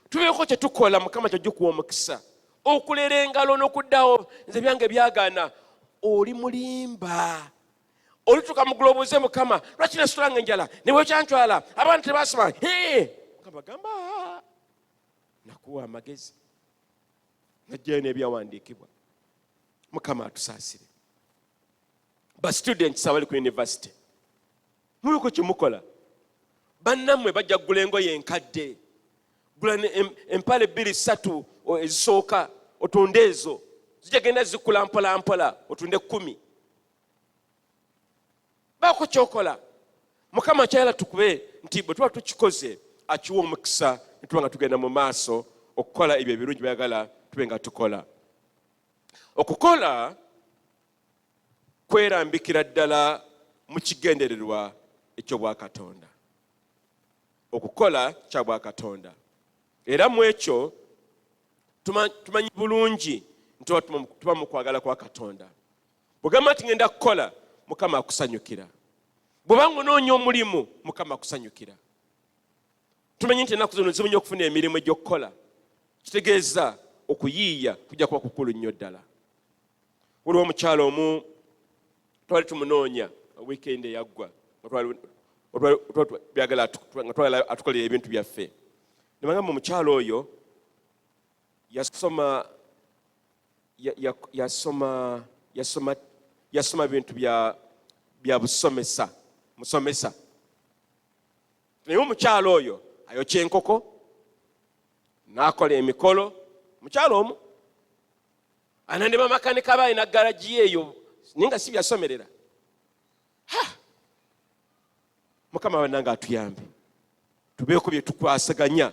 Tubeeko kye tukola, Mukama kyajja okuwa omukisa. Okulera engalo n'okuddawo, nze byange byagaana, oli mulimba. Olituuka mu ggulu obuuze Mukama, lwaki nasitulanga enjala ne bwekyantwala abantu tebasoma? Mukama gamba, nakuwa amagezi, najjayo n'ebyawandiikibwa. Mukama atusaasire. Ba students abali ku university, muliko kyemukola, bannammwe bajja kugula engoye enkadde, gula empale bbiri ssatu ezisooka otunde ezo, zijja genda zikula mpola mpola, otunde 10. Baako kyokola. Mukama kyayala tukube nti bwe tuba tukikoze akiwa omukisa, ne tuba nga tugenda mu maaso okukola ebyo ebirungi byagala tube nga tukola. Okukola kwerambikira ddala mu kigendererwa eky'obwakatonda. Okukola kya bwakatonda, era mu ekyo tumanyi bulungi nti tuba mu kwagala kwa Katonda. Bw'ogamba nti ngenda kukola, Mukama akusanyukira. Bw'oba ng'onoonya omulimu, Mukama akusanyukira. Tumanyi nti ennaku zino nzibu nnyo okufuna emirimu egy'okukola, kitegeeza okuyiiya kujja kuba kukulu nnyo ddala. Waliwo omukyala omu twali tumunoonya weekend eyaggwa, nga twagala atukolera ebintu byaffe. Ne bagamba omukyala oyo yasoma bintu bya busomesa, musomesa. Naye omukyala oyo ayokya enkoko n'akola emikolo. Mukyala omu ana ne bamakanika be, alina garagi eyo, naye nga si byasomerera. Mukama bannange atuyambe, tubeeko bye tukwasaganya,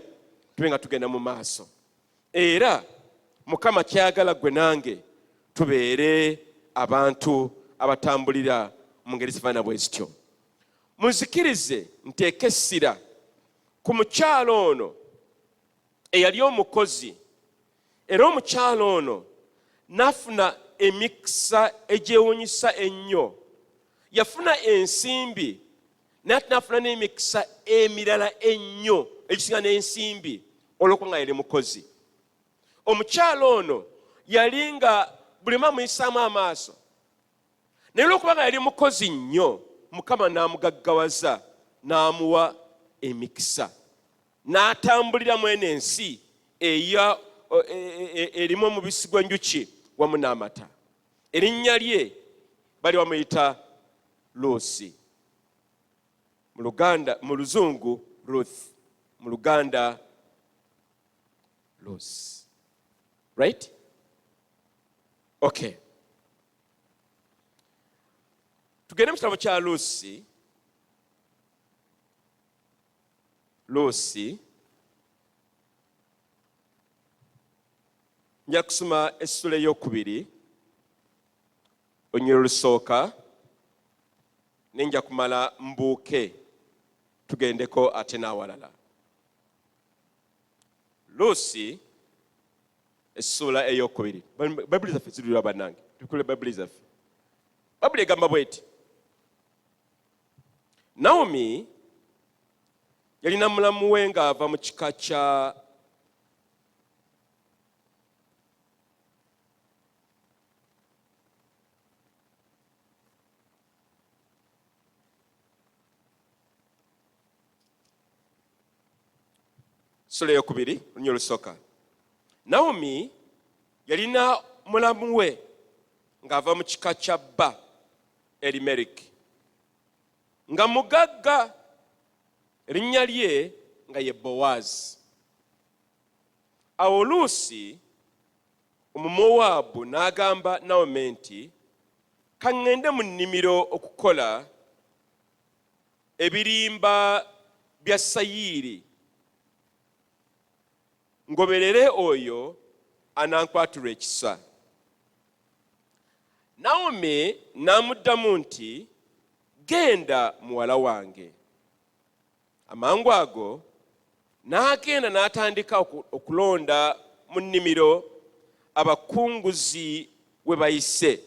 tube nga tugenda mu maaso. Era Mukama kyayagala gwe nange tubeere abantu abatambulira mu ngeri zifaanana bwe zityo. Munzikirize nteeke essira ku mukyala ono eyali omukozi, era omukyala ono n'afuna emikisa egyewuunyisa ennyo. Yafuna ensimbi, naye ate n'afuna n'emikisa emirala ennyo egisinga n'ensimbi olw'okuba nga yali mukozi. Omukyala ono yali nga buli omu amuyisaamu amaaso, naye olw'okuba nga yali mukozi nnyo, Mukama n'amugaggawaza, n'amuwa emikisa, n'atambulira mu eno ensi erimu omubisi gw'enjuki wamu n'amata. Erinnya lye bali bamuyita Luusi. Mu Luganda, mu Luzungu Ruth, mu Luganda Luusi. Right? Okay. Tugende mu kitabo kya Luusi. Luusi, nja kusoma essula ey'okubiri, olunyiriri olusooka, ne nja kumala mbuuke tugendeko ate n'awalala. Luusi essuula ey'okubiri. Bayibuli zaffe zirira bannange, tukule Bayibuli zaffe. Bayibuli egamba bw'eti: Nawomi yalina mulamu we ng'ava mu kika kya Sula eyokubiri lunya olusooka. Nawomi yalina mulamu we ng'ava mu kika kya bba Elimeleki, nga mugagga, erinnya lye nga ye Bowaazi. Awo Luusi Omumowaabu n'agamba Nawomi nti, Ka ŋŋende mu nnimiro okukola ebirimba bya sayiiri, ngoberere oyo anankwatirwa ekisa. Nawomi n'amuddamu nti, Genda muwala wange. Amangu ago n'agenda n'atandika okulonda mu nnimiro abakunguzi we bayise.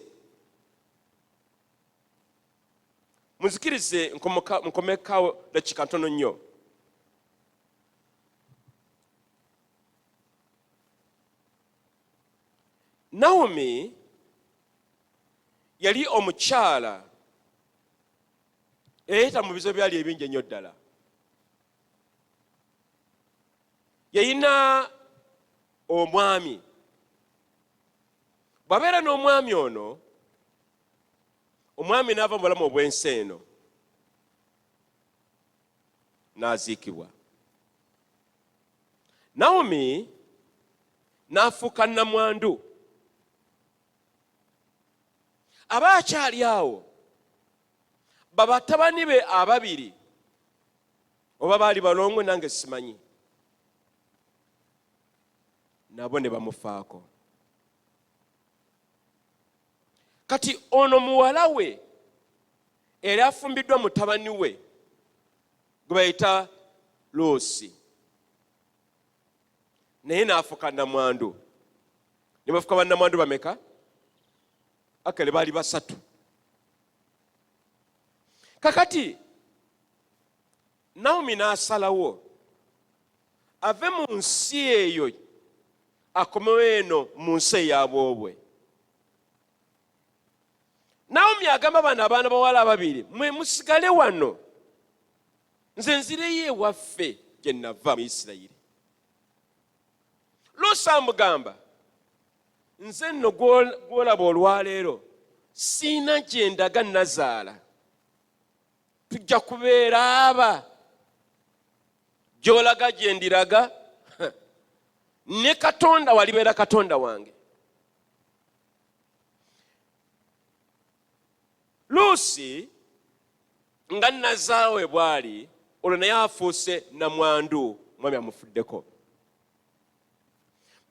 Munzikirize nkomekawo dakiika ntono nnyo. Nawomi yali omukyala eyayita mu bizibu byali ebingi ennyo ddala. Yalina omwami, bw'abeera n'omwami ono, omwami n'ava mu bulamu obw'ensi eno n'aziikibwa. Nawomi n'afuuka nnamwandu. Aba akyali awo, babatabani be ababiri oba baali balongo nange simanyi, nabo ne bamufaako. Kati ono muwala we era afumbiddwa mutabani we gwe bayita Loosi, naye n'afuka namwandu. Ne bafuka bannamwandu bameka? Akale baali basatu. Kakati Naomi n'asalawo ave mu nsi eyo akomewo eno mu nsi eyaboobwe. Naomi agamba bano abaana bawala ababiri, mwe musigale wano, nze nzireyo ewaffe gye nava mu Isirayiri. Luusi amugamba, nze nno gw'olaba olwaleero siina gye ndaga nazaala, tujja kubeera aba gy'olaga gye ndiraga, ne Katonda walibeera Katonda wange. Luusi nga nazaawe bw'ali olwo naye afuuse namwandu, mwami amufuddeko.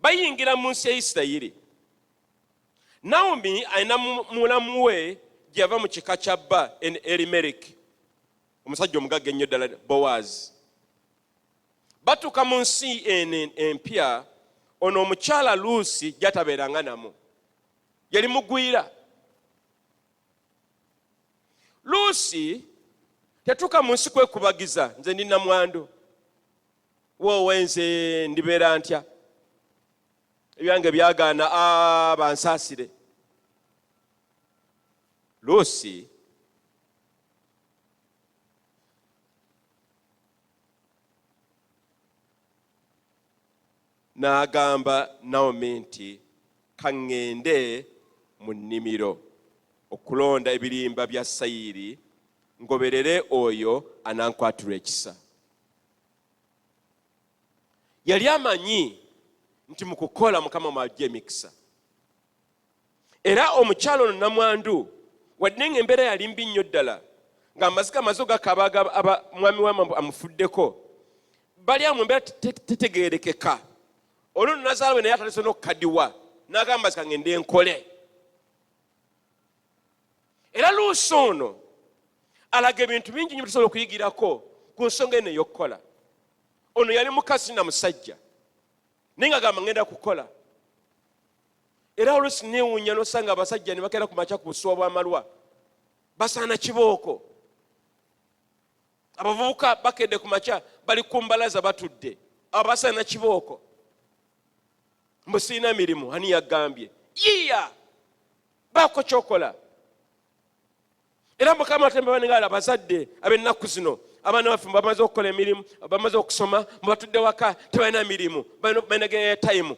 Bayingira mu nsi ya Isirayiri. Naomi alina mulamu we gye yava mu kika kya bba Elimeleki, omusajja omugagga ennyo ddala Bowaazi. Batuuka mu nsi eno empya, ono omukyala Luusi gy'atabeeranga namu, yali mugwira. Luusi yatuuka mu nsi kwekubagiza, nze ndi namwandu, woowe nze ndibeera ntya, ebyange byagaana, bansaasire. Luusi n'agamba Nawomi nti, Ka ŋŋende mu nnimiro okulonda ebirimba bya sayiri, ngoberere oyo anankwatirwa ekisa. Yali amanyi nti mu kukola Mukama mw'aggya emikisa. Era omukyala ono namwandu, wadde ng'embeera yali mbi nnyo ddala, ng'amaziga amaze ogakaaba mwami we amufuddeko, bali awo mu mbeera tetegeerekeka. Olwo nno nazaala we naye atandise n'okukadiwa, n'agamba zika ngende nkole. Era Luusi ono alaga ebintu bingi nnyo tusobola okuyigirako ku nsonga eno ey'okukola. Ono yali mukazi na musajja, naye ng'agamba ngenda kukola. Era oluusi neewuunya n'osanga abasajja ne bakeera ku makya ku busuwa bw'amalwa basaana kibooko. Abavubuka bakedde ku makya bali ku mbalaza batudde, abasana kibooko, mbu sirina mirimu. Ani yagambye? Yiiya, baako kyokola. Era Mukama atemba banengala abazadde ab'ennaku zino, abaana baffe bamaze okukola emirimu, bamaze okusoma, mubatudde waka tebalina mirimu, balina tayimu.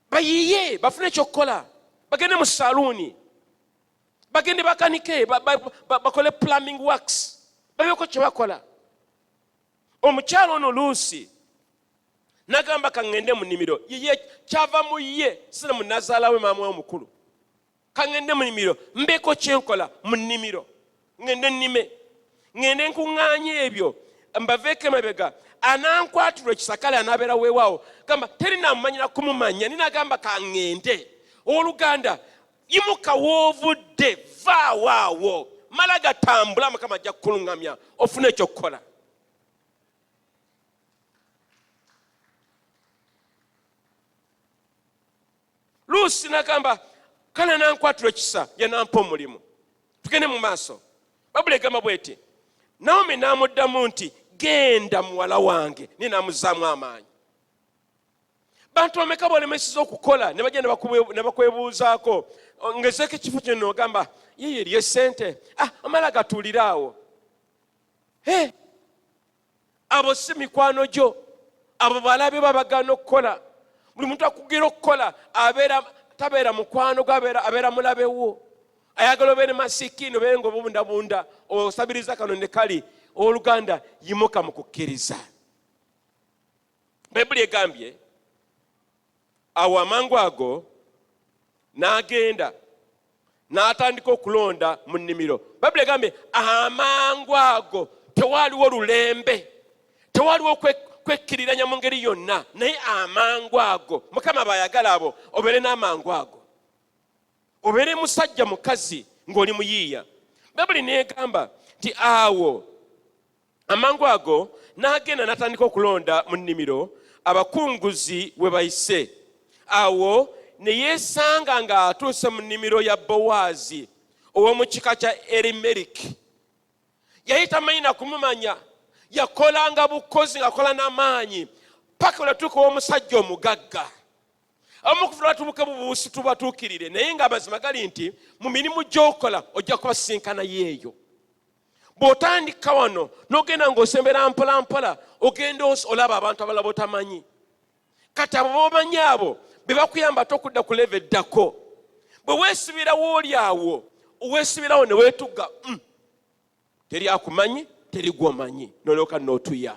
Bayiiye, bafune ekyokukola, bagende mu saluuni, bagende bakanike, bakole plumbing works, babeeko kye bakola. Omukyalo ono Luusi nagamba, kaŋŋende mu nnimiro. Yeye kyava mu ye, sina mu nazaala we, maama we omukulu. Kaŋŋende mu nnimiro mbeeko kyenkola mu nnimiro, ŋŋende nnime, ŋŋende nkuŋŋaanye ebyo mbaveeko emabega. Anankwatirwa ekisa, kale anaabeera weewaawo. Gamba teri namumanyira kumumanya, ninagamba kaŋŋende. Owooluganda, yimuka woovudde, vaawaawo, mala gatambula, Mukama ajja kukuluŋŋamya ofune ekyokukola. Luusi nagamba, kale nankwatirwa ekisa, yanampa omulimu. Tugende mu maaso. Bayibuli egamba bweti, Naomi n'amuddamu nti, genda muwala wange. Naye n'amuzzaamu amaanyi. Bantu bameka bolemeseza okukola ne bajja ne bakwebuuzaako, ngezeeko ekifo kino, nogamba yeye eriyo sente, amala gatuulire awo. Abo si mikwano gyo, abo balabe babagaana okukola. Buli muntu akugira okukola abeera tabeera mukwano gwo, abeera mulabe wo. Ayagala obeere masikini, obeere nga obubundabunda, osabiriza kano ne kali. Owooluganda, yimuka mu kukkiriza. Bayibuli egambye, awo amangu ago n'agenda n'atandika okulonda mu nnimiro. Bayibuli egambye amangu ago, tewaaliwo lulembe, tewaaliwo kwekkiriranya mu ngeri yonna, naye amangu ago. Mukama bayagala abo obeere n'amangu ago, obeere musajja mukazi ng'oli muyiiya. Bayibuli neegamba nti awo amangu ago n'agenda n'atandika okulonda mu nnimiro abakunguzi we bayise. Awo ne yeesanga ng'atuuse mu nnimiro ya Bowaazi ow'omu kika kya Erimeriki. Yali tamanyi na kumumanya, yakolanga bukozi ng'akola n'amaanyi paka lwe yatuuka ow'omusajja omugagga. Abamu kufa batubuka bubuusi tubatuukirire, naye ng'amazima gali nti mu mirimu gy'okola ojja kubasinkanayo eyo. Bw'otandika wano n'ogenda ng'osembera mpola mpola, ogenda olaba abantu abalala b'otamanyi. Kati abo b'omanyi abo be bakuyamba ate okudda ku leve eddako. Bwe weesibirawo oli awo, weesibirawo ne weetugga, teri akumanyi, teri gw'omanyi, n'olyoka n'otuya.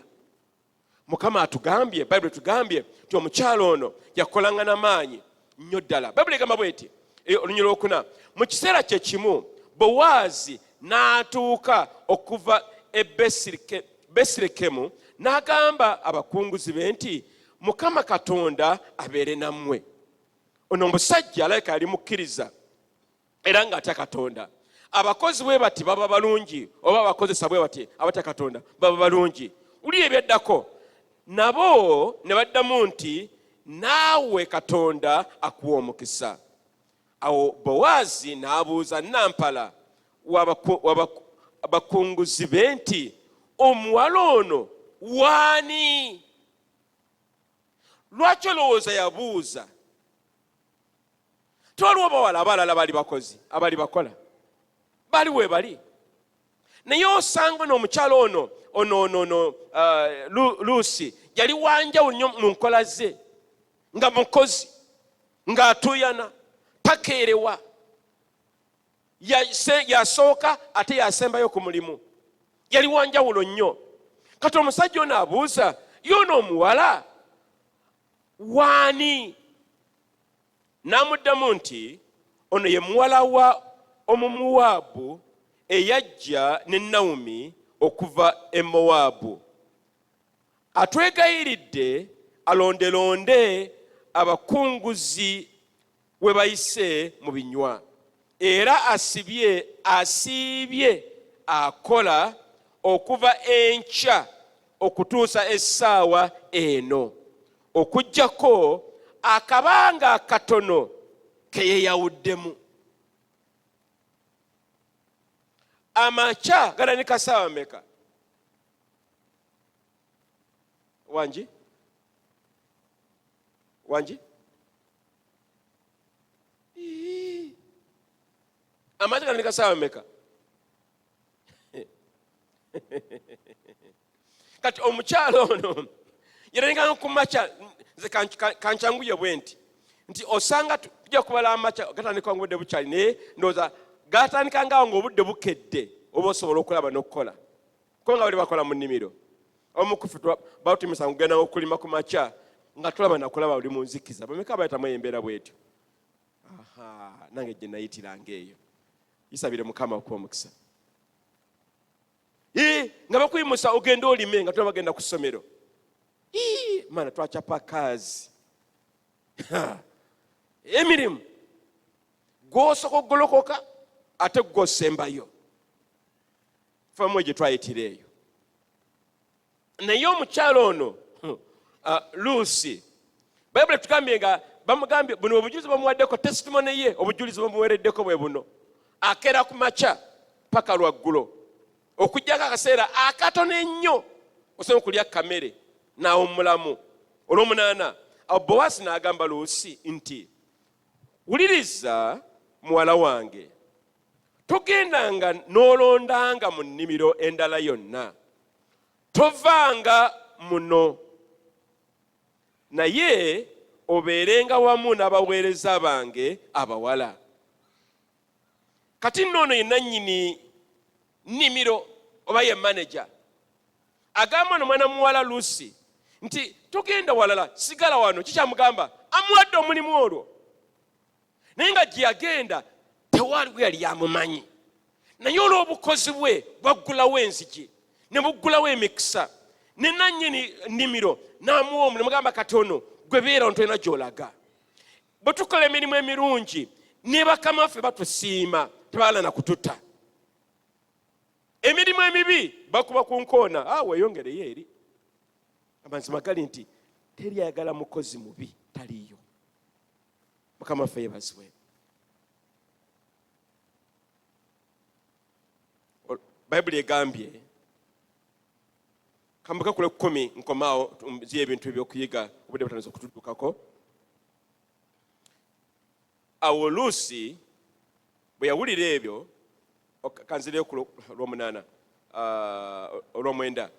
Mukama atugambye, Bayibuli etugambye nti omukyalo ono yakolanga n'amaanyi nnyo ddala. Bayibuli egamba bweti, olunyiriri olwokuna, mu kiseera kye kimu Bowaazi n'atuuka okuva e Besirekemu, n'agamba abakunguzi be nti, Mukama Katonda abeere nammwe. Ono omusajja alabika yali mukkiriza era ng'atya Katonda. Abakozi bwe bati baba balungi, oba abakozesa bwe bati abatya Katonda baba balungi. Wulira ebyaddako. Nabo ne baddamu nti, naawe Katonda akuwa omukisa. Awo Bowaazi n'abuuza nampala w'abakunguzi be nti, omuwala ono waani? Lwaki olowooza yabuuza? Twaliwo bawala abalala bali bakozi abali bakola, bali we bali, naye osanga n'omukyala ono ono ono ono Luusi yali wanjawulo nnyo mu nkola ze, nga mukozi, ng'atuuyana, takeerewa, yasooka ate yasembayo ku mulimu, yali wanjawulo nnyo. Kati omusajja ono abuuza, y'ono omuwala waani? N'amuddamu nti, ono ye muwala wa Omumowaabu eyajja ne Nawomi okuva e Mowaabu. Atwegayiridde alondelonde abakunguzi we bayise mu binywa, era asiibye akola okuva enkya okutuusa essaawa eno, okuggyako akabanga akatono ke yeeyawuddemu. Amakya gatandika saawa meka? Wangi wangi, amakya gatandika saawa meka? Kati omukyalo ono yatandikanga ku makya. Nze kankyanguye bwe nti nti osanga tujja kubala amakya gatandika nga obudde bukyali, naye ndowooza gatandika ngaawo ng'obudde bukedde, oba osobola okulaba n'okukola, kubanga bali bakola mu nnimiro. Omukufu batumisa kugenda okulima ku makya nga tulaba nakulaba buli mu nzikiza. Bameka bayitamu embeera bwetyo? Aha, nange gye nayitiranga eyo. Isabire Mukama okuwa omukisa. Nga bakuyimusa ogende olime nga tulaba bagenda ku ssomero. Maana twacapa kaazi emirimu, gwosooka okugolokoka ate gwosembayo. Famu gye twayitira eyo. Naye omukyalo ono Luusi, Bayibuli tugambye nga bamugambye buno obujulizi bamuwaddeko, testimony ye, obujulizi bamuweereddeko bwe buno: akeera ku makya paka lwaggulo, okuggyako akaseera akatono ennyo osobola okulya kamere n'awummulamu. Olw'omunaana, awo Bowasi n'agamba Luusi nti, "Wuliriza, muwala wange, togendanga n'olondanga mu nnimiro endala yonna, tovanga muno, naye obeerenga wamu n'abaweereza bange abawala." Kati nno ono ye nannyini nnimiro oba ye maneja, agamba ono mwana muwala Lusi nti, "Togenda walala, sigala wano." Kikyamugamba amuwadde omulimu olwo, naye nga gye yagenda tewaaliwo yali yamumanyi, naye olw'obukozi bwe bwaggulawo enzigi ne buggulawo emikisa, ne nannyini nnimiro n'amuwa omulimu, gamba, "Kati ono gwe beera ono, tolina gy'olaga." Bwe tukola emirimu emirungi ne bakama ffe batusiima, tebaala na kututa. Emirimu emibi bakuba ku nkoona, ah, weeyongereyo eri. Amazima gali nti teri ayagala mukozi mubi, taliiyo. Mukama waffe yebazibwe. Bayibuli egambye, kambuka kule 10, nkomaawo nziyo ebintu ebyokuyiga, obudde butandise okutuddukako. Awo Luusi bwe yawulira ebyo, kanzireyo ku lwomunaana, olwomwenda: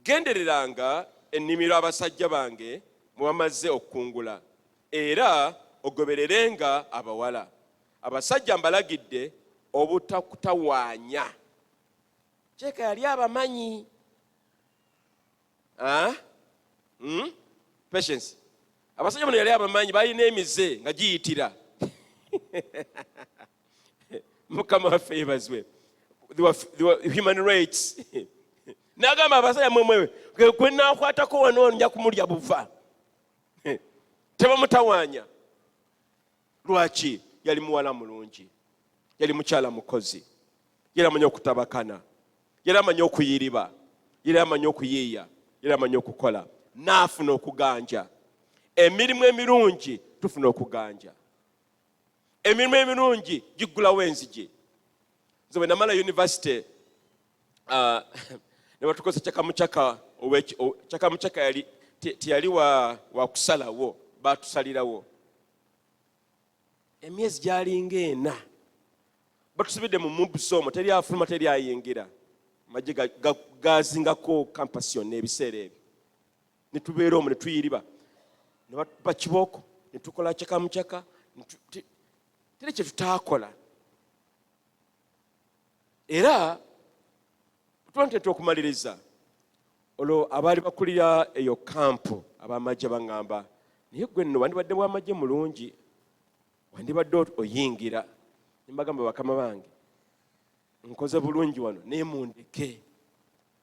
"Gendereranga ennimiro abasajja bange mwe bamaze okukungula, era ogobererenga abawala. Abasajja mbalagidde obutakutawaanya." Kyeka yali abamanyi. Ah? Patience. Abasajja bano yali abamanyi, balina emize nga giyitira. Mukama waffe yebazibwe. They were human rights. N'agamba, "Abasajja mwemwewe gwe naakwatako wano nja kumulya buva." Tebamutawaanya. Lwaki? Yali muwala mulungi, yali mukyala mukozi, yali amanyi okutabakana, yali amanyi okuyiriba, yali amanyi okuyiiya, yali amanyi okukola, n'afuna okuganja. Emirimu emirungi tufuna okuganja, emirimu emirungi giggulawo enzigi. Nze bwe namala university, ne batukozesa kyakamucaka. Kyakamucaka yali teyali wa kusalawo, batusalirawo. Emyezi gyalinga 4 batusibidde mu MUBS omwo, teri afuluma, teri ayingira. Amagye gazingako campus yonna ebiseera ebyo, ne tubeera omwo ne tuyiriba, ne batuba kibooko, ne tukola kyakamucaka, teri kye tutaakola. Era tuba ntete okumaliriza olwo, abaali bakulira eyo kampu ab'amagye baŋŋamba, "Naye gwe nno wandibadde bw'amagye mulungi, wandibadde oyingira." Ne mbagamba, "Bakama bange, nkoze bulungi wano, naye mundeke,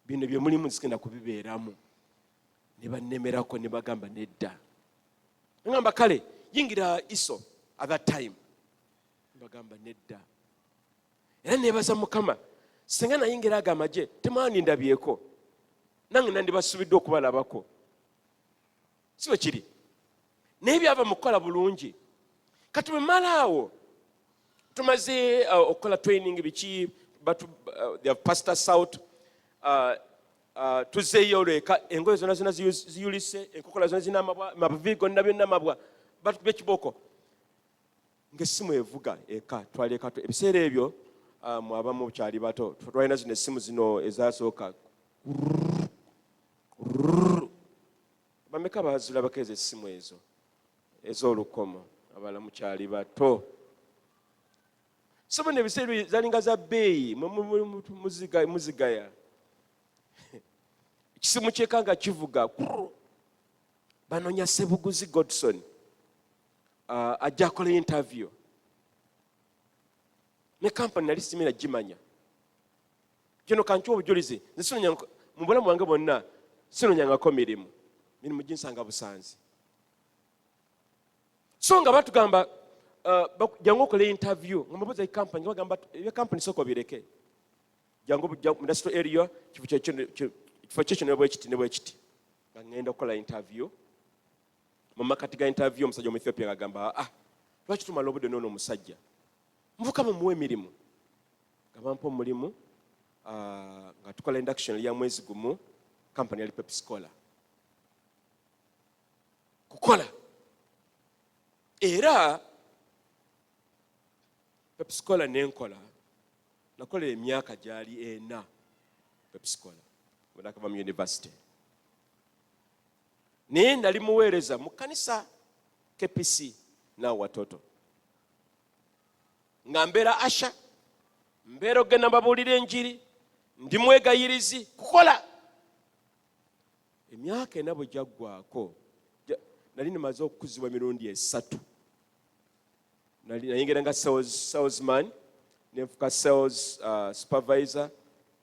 bino bye mulimu zigenda kubibeeramu." Ne bannemerako ne bagamba, "Nedda." Ŋŋamba, "Kale yingira ISO." At that time mbagamba, "Nedda." Era nebaza Mukama, singa nayingira ago amagye temwandindabyeko, nange nandibasubiddwa okubalabako. Si bwe kiri? Naye byava mu kukola bulungi. Kati bwe mala awo, tumaze okukola training biki, batu, they have passed us out. Tuzzeeyo olweka, engoye zonna zonna ziyulise, enkokola zonna zirina amabwa, amavivi gonna byonna mabwa, batukubye ekiboko ng'essimu evuga eka. Twali eka ebiseera ebyo, mwabamu kyali bato, twalina zino essimu zino ezasooka. Bameka bazirabako ezo essimu ezo ez'olukomo? Abala mukyali bato. So bino ebiseera ebyo zalinga za bbeeyi, muzigaya ekisimu kyeka nga kivuga, banoonya Sebuguzi Godson, ajja akola interview ne kampani. Nali simina gimanya. Kino kankiwa obujulizi, nze sinonya mu bulamu bwange bwonna, sinonyangako mirimu, mirimu ginsanga busanzi. So nga batugamba, jangu okole interview, nga mbabuuza kampani, nga bagamba ebya kampani sooka obireke, jangu mu industrial area, kifo kyekyo ne bwekiti ne bwekiti. Nga ngenda okukola interview, mu makati ga interview omusajja omu Ethiopia ngagamba, "Ah, lwaki tumala obudde noono omusajja muvuka, mumuwa emirimu?" Nga bampa omulimu, nga tukola induction ya mwezi gumu. Kampani yali Pepsi Cola. Kukola era Pepsi Cola nenkola, nakola emyaka gyali 4 Pepsi Cola bwenakava mu university. Naye nali muweereza mu kanisa KPC naawe watoto, nga mbeera usher, mbeera ogenda mbabuulira enjiri, ndi mwegayirizi kukola. Emyaka 4 bwe gyaggwako, nali nimaze okukuzibwa emirundi 3. Nayingira nga salesman, nenfuuka sales supervisor,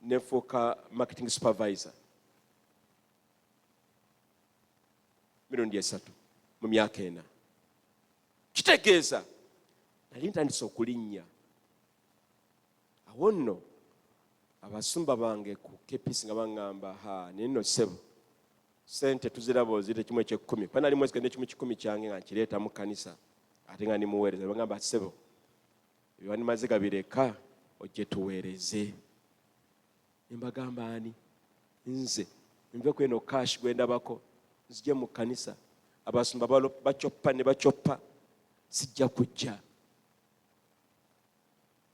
nenfuuka marketing supervisor mirundi 3 mu myaka 4. Kitegeeza nali ntandise okulinnya. Awo nno abasumba bange ku KPC nga baŋŋamba, "Ha, naye nno ssebo, sente tuziraba ozireta kimu ekyekkumi." Kuba nali mwezi gende 1 kyange nga nkireeta mu kkanisa, ate nga ndimuweereza. Bagamba, "Ssebo, ebyo gabireka, ojje tuweereze." Nembagamba, "Ani nze nve ku eno cash gwe ndabako nzije mu kkanisa? Abasumba bacoppa ne bacoppa, sijja kujja."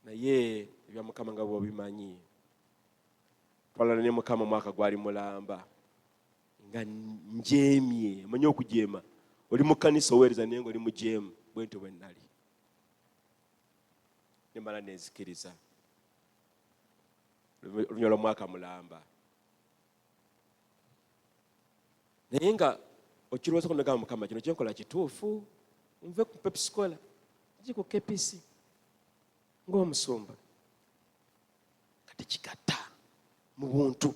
Naye ebya Mukama nga bwobimanyi, twalana ne Mukama omwaka gwali mulamba nga njemye. Omanyi okujeema, oli mu kkanisa oweereza naye nga oli mujeemu. Bwentyo bwe nali, nemala nenzikiriza olunywa lw'omwaka mulamba. Naye nga okirowooza nogamba, "Mukama, kino kyenkola kituufu? Nve ku Pepsi Cola nje ku KPC ng'omusumba?" Kati kigatta mu buntu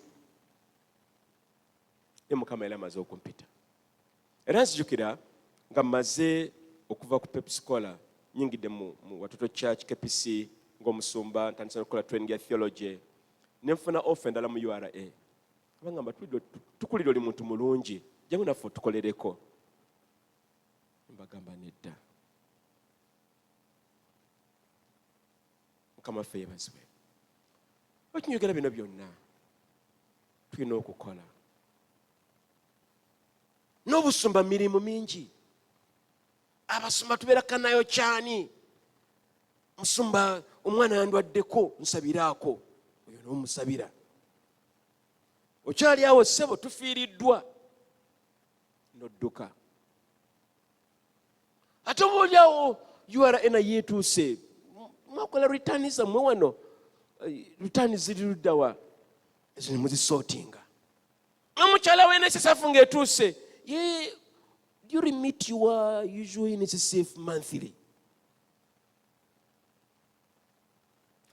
ne Mukama yali amaze okumpita. Era nzijukira nga mmaze okuva ku Pepsi Cola, nyingidde mu Watoto Church KPC ng'omusumba, ntandise okukola training ya theology, nenfuna offer endala mu URA. Bagamba, "Tukulira oli muntu mulungi, jangu naffe otukolereko." Mbagamba, "Nedda." Mukama waffe yebazibwe. Okinyogera bino byonna, tulina okukola n'obusumba mirimu mingi. Abasumba tubeera kanayo kyani, "Musumba, omwana yandwaddeko, nsabiraako." Oyo n'omusabira, okyali awo, "Ssebo, tufiiriddwa," nodduka. Ate oba oliawo URA naye etuuse, mwakola return zammwe wano, return ziri luddawa? Ezo nemuzisootinga. Omukyala w'NSSF ng'etuuse ye, "Do you remit your usual NSSF monthly?"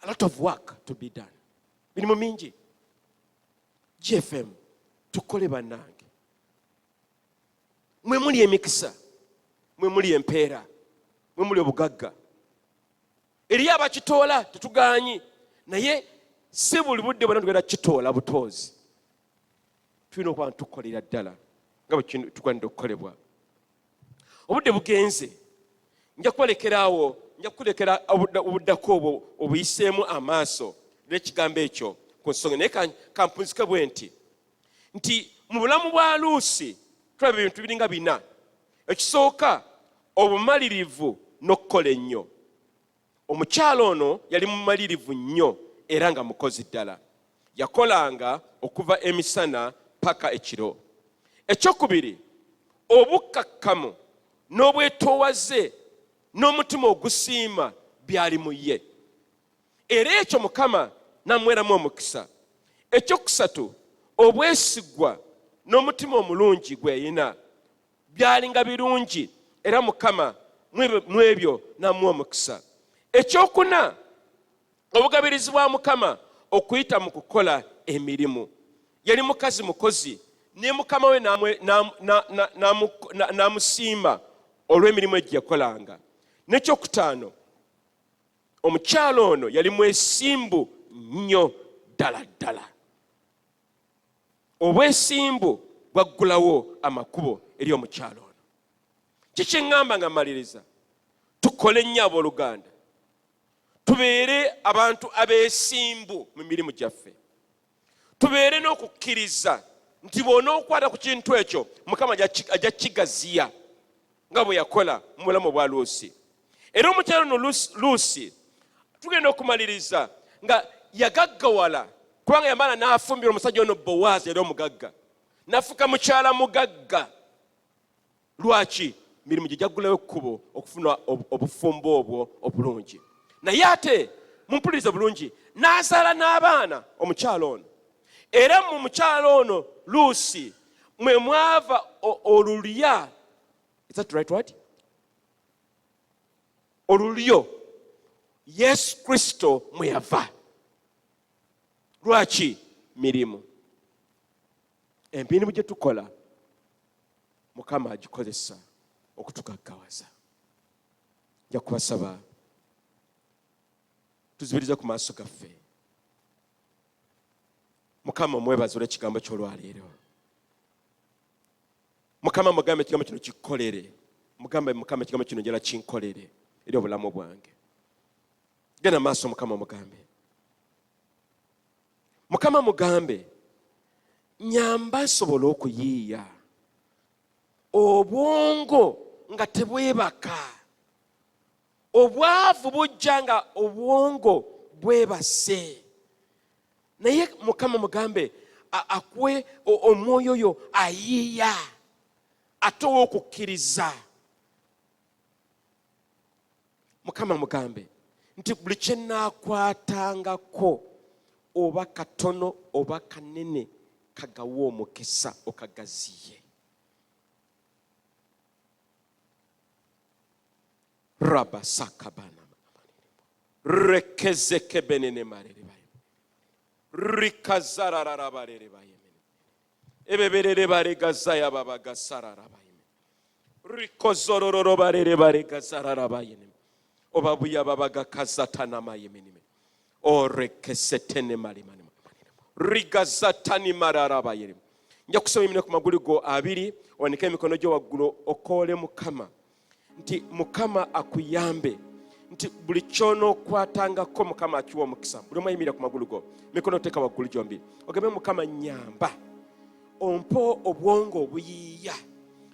A lot of work to be done, mirimu mingi. GFM tukole bannange, mwe muli emikisa, mwe muli empeera, mwe muli obugagga. Eriyo abakitoola, tetuganyi, naye si buli budde bwona tugenda kitoola butoozi. Tulina okuba ntukolera ddala nga bwe tugwanidde okukolebwa. Obudde bugenze, nja kubalekera awo, nja kukulekera obuddako obwo obuyiseemu amaaso. n'ekigambo ekyo ku nsonga, naye kampunzike bwe nti nti mu bulamu bwa Luusi tulaba ebintu biringa bina. Ekisooka, obumalirivu n'okukola ennyo. Omukyala ono yali mumalirivu nnyo era nga mukozi ddala. Yakolanga okuva emisana paka ekiro. Ekyokubiri, obukkakkamu n'obwetoowaze n'omutima ogusiima byali mu ye, era ekyo Mukama n'amuweeramu omukisa. Ekyokusatu, obwesigwa n'omutima omulungi gwe yalina byalinga birungi, era Mukama mu ebyo n'amuwa omukisa. Ekyokuna, obugabirizi bwa Mukama okuyita mu kukola emirimu. Yali mukazi mukozi, ne mukama we n'amusiima olw'emirimu egyo yakolanga. N'ekyokutaano, omukyala ono yali mwesimbu nnyo ddala ddala. Obwesimbu bwaggulawo amakubo eri omukyala ono. Kiki ŋŋamba nga mmaliriza? Tukole nnyo abooluganda, tubeere abantu abeesimbu mu mirimu gyaffe, tubeere n'okukkiriza nti bw'onookwata ku kintu ekyo Mukama ajja kigaziya nga bwe yakola mu bulamu bwa Luusi. Era omukyala ono Luusi tugenda okumaliriza nga yagaggawala, kubanga yamala n'afumbira omusajja ono Bowaazi era omugagga, n'afuuka mukyala mugagga. Lwaki? Mirimu gye gyaggulawo ekkubo okufuna obufumbo obwo obulungi. Naye ate mumpulirize bulungi, n'azaala n'abaana omukyala ono. Era mu mukyala ono Luusi mwe mwava olulya, is that right word? Olulyo Yesu Kristo mwe yava. Lwaki? Mirimu. Emirimu gye tukola Mukama agikozesa okutugaggawaza. Nja kubasaba tuzibirize ku maaso gaffe. Mukama omwebaza olw'ekigambo ky'olwaleero. Mukama mugambe ekigambo kino kikkolere. Mugambe Mukama ekigambo kino njala kinkolere eri obulamu bwange. Genda maaso Mukama omugambe. Mukama mugambe nyamba nsobole okuyiiya obwongo nga tebwebaka. Obwavu bujja nga obwongo bwebase, naye Mukama mugambe akuwe omwoyo oyo ayiiya ate ow'okukkiriza. Mukama mugambe nti buli kye nnaakwatangako oba katono oba kanene kagawe omukisa okagaziye. Raba sakabana rekezekebenene marere rikazarararabarere bayemene ebeberere baregazaya babagasararabayeme rikozorororo barere baregazararabayene obabuya babagakazatanamayemene orekesetenemalemane rigazatanimararabayere. Nja kusaba emine ku magulu go abiri, owanike emikono gyo waggulu okoole Mukama nti Mukama akuyambe nti buli ky'onookwatangako Mukama akiwa omukisa. Buli omu ayimirira ku magulu go, mikono teeka waggulu gyombi, ogambe Mukama nyamba ompe obwongo obuyiiya.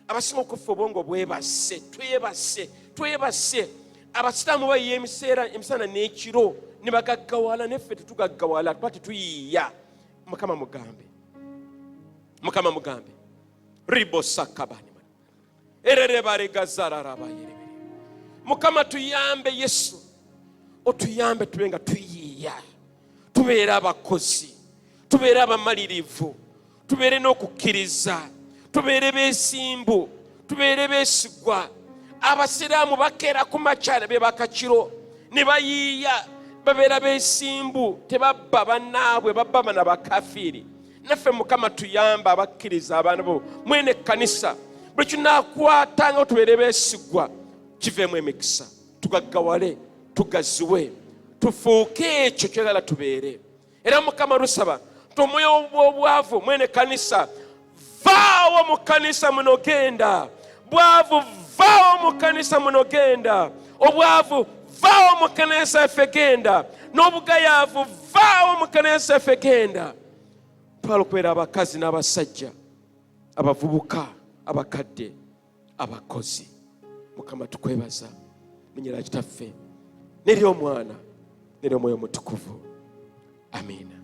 Abasinga okufa obwongo bwebase, twebase, twebase. Abasiraamu bayiiya emiseera emisana n'ekiro ne bagaggawala, neffe tetugaggawala tuba tetuyiiya. Mukama mugambe, Mukama mugambe ribosakabani ererebaregazararabayerebere. Mukama tuyambe, Yesu otuyambe tube nga tuyiiya, tubeere abakozi, tubeere abamalirivu, tubeere n'okukkiriza, tubeere beesimbu, tubeere beesigwa. Abasiraamu bakeera ku makya be bakakiro ne bayiiya, babeera beesimbu, tebabba bannaabwe, babba bana bakafiiri. Naffe Mukama tuyambe abakkiriza abaana bo mwene ekkanisa, buli kinaakwatanga tubeere beesigwa, kiveemu emikisa, tugaggawale, tugaziwe, tufuuke ekyo kyagala tubeere. Era Mukama lusaba nti omwoyo w'obwavu mwene ekkanisa vaawo mu kkanisa muno, genda. Bwavu vaawo mu kkanisa muno, genda. Obwavu Vaawo mu kkanisa yaffe, genda. N'obugayaavu, vaawo mu kkanisa yaffe, genda. Twala okubeera abakazi n'abasajja, abavubuka, abakadde, abakozi. Mukama, tukwebaza linnya lya Kitaffe n'ery'Omwana n'ery'Omwoyo Omutukuvu. Amiina.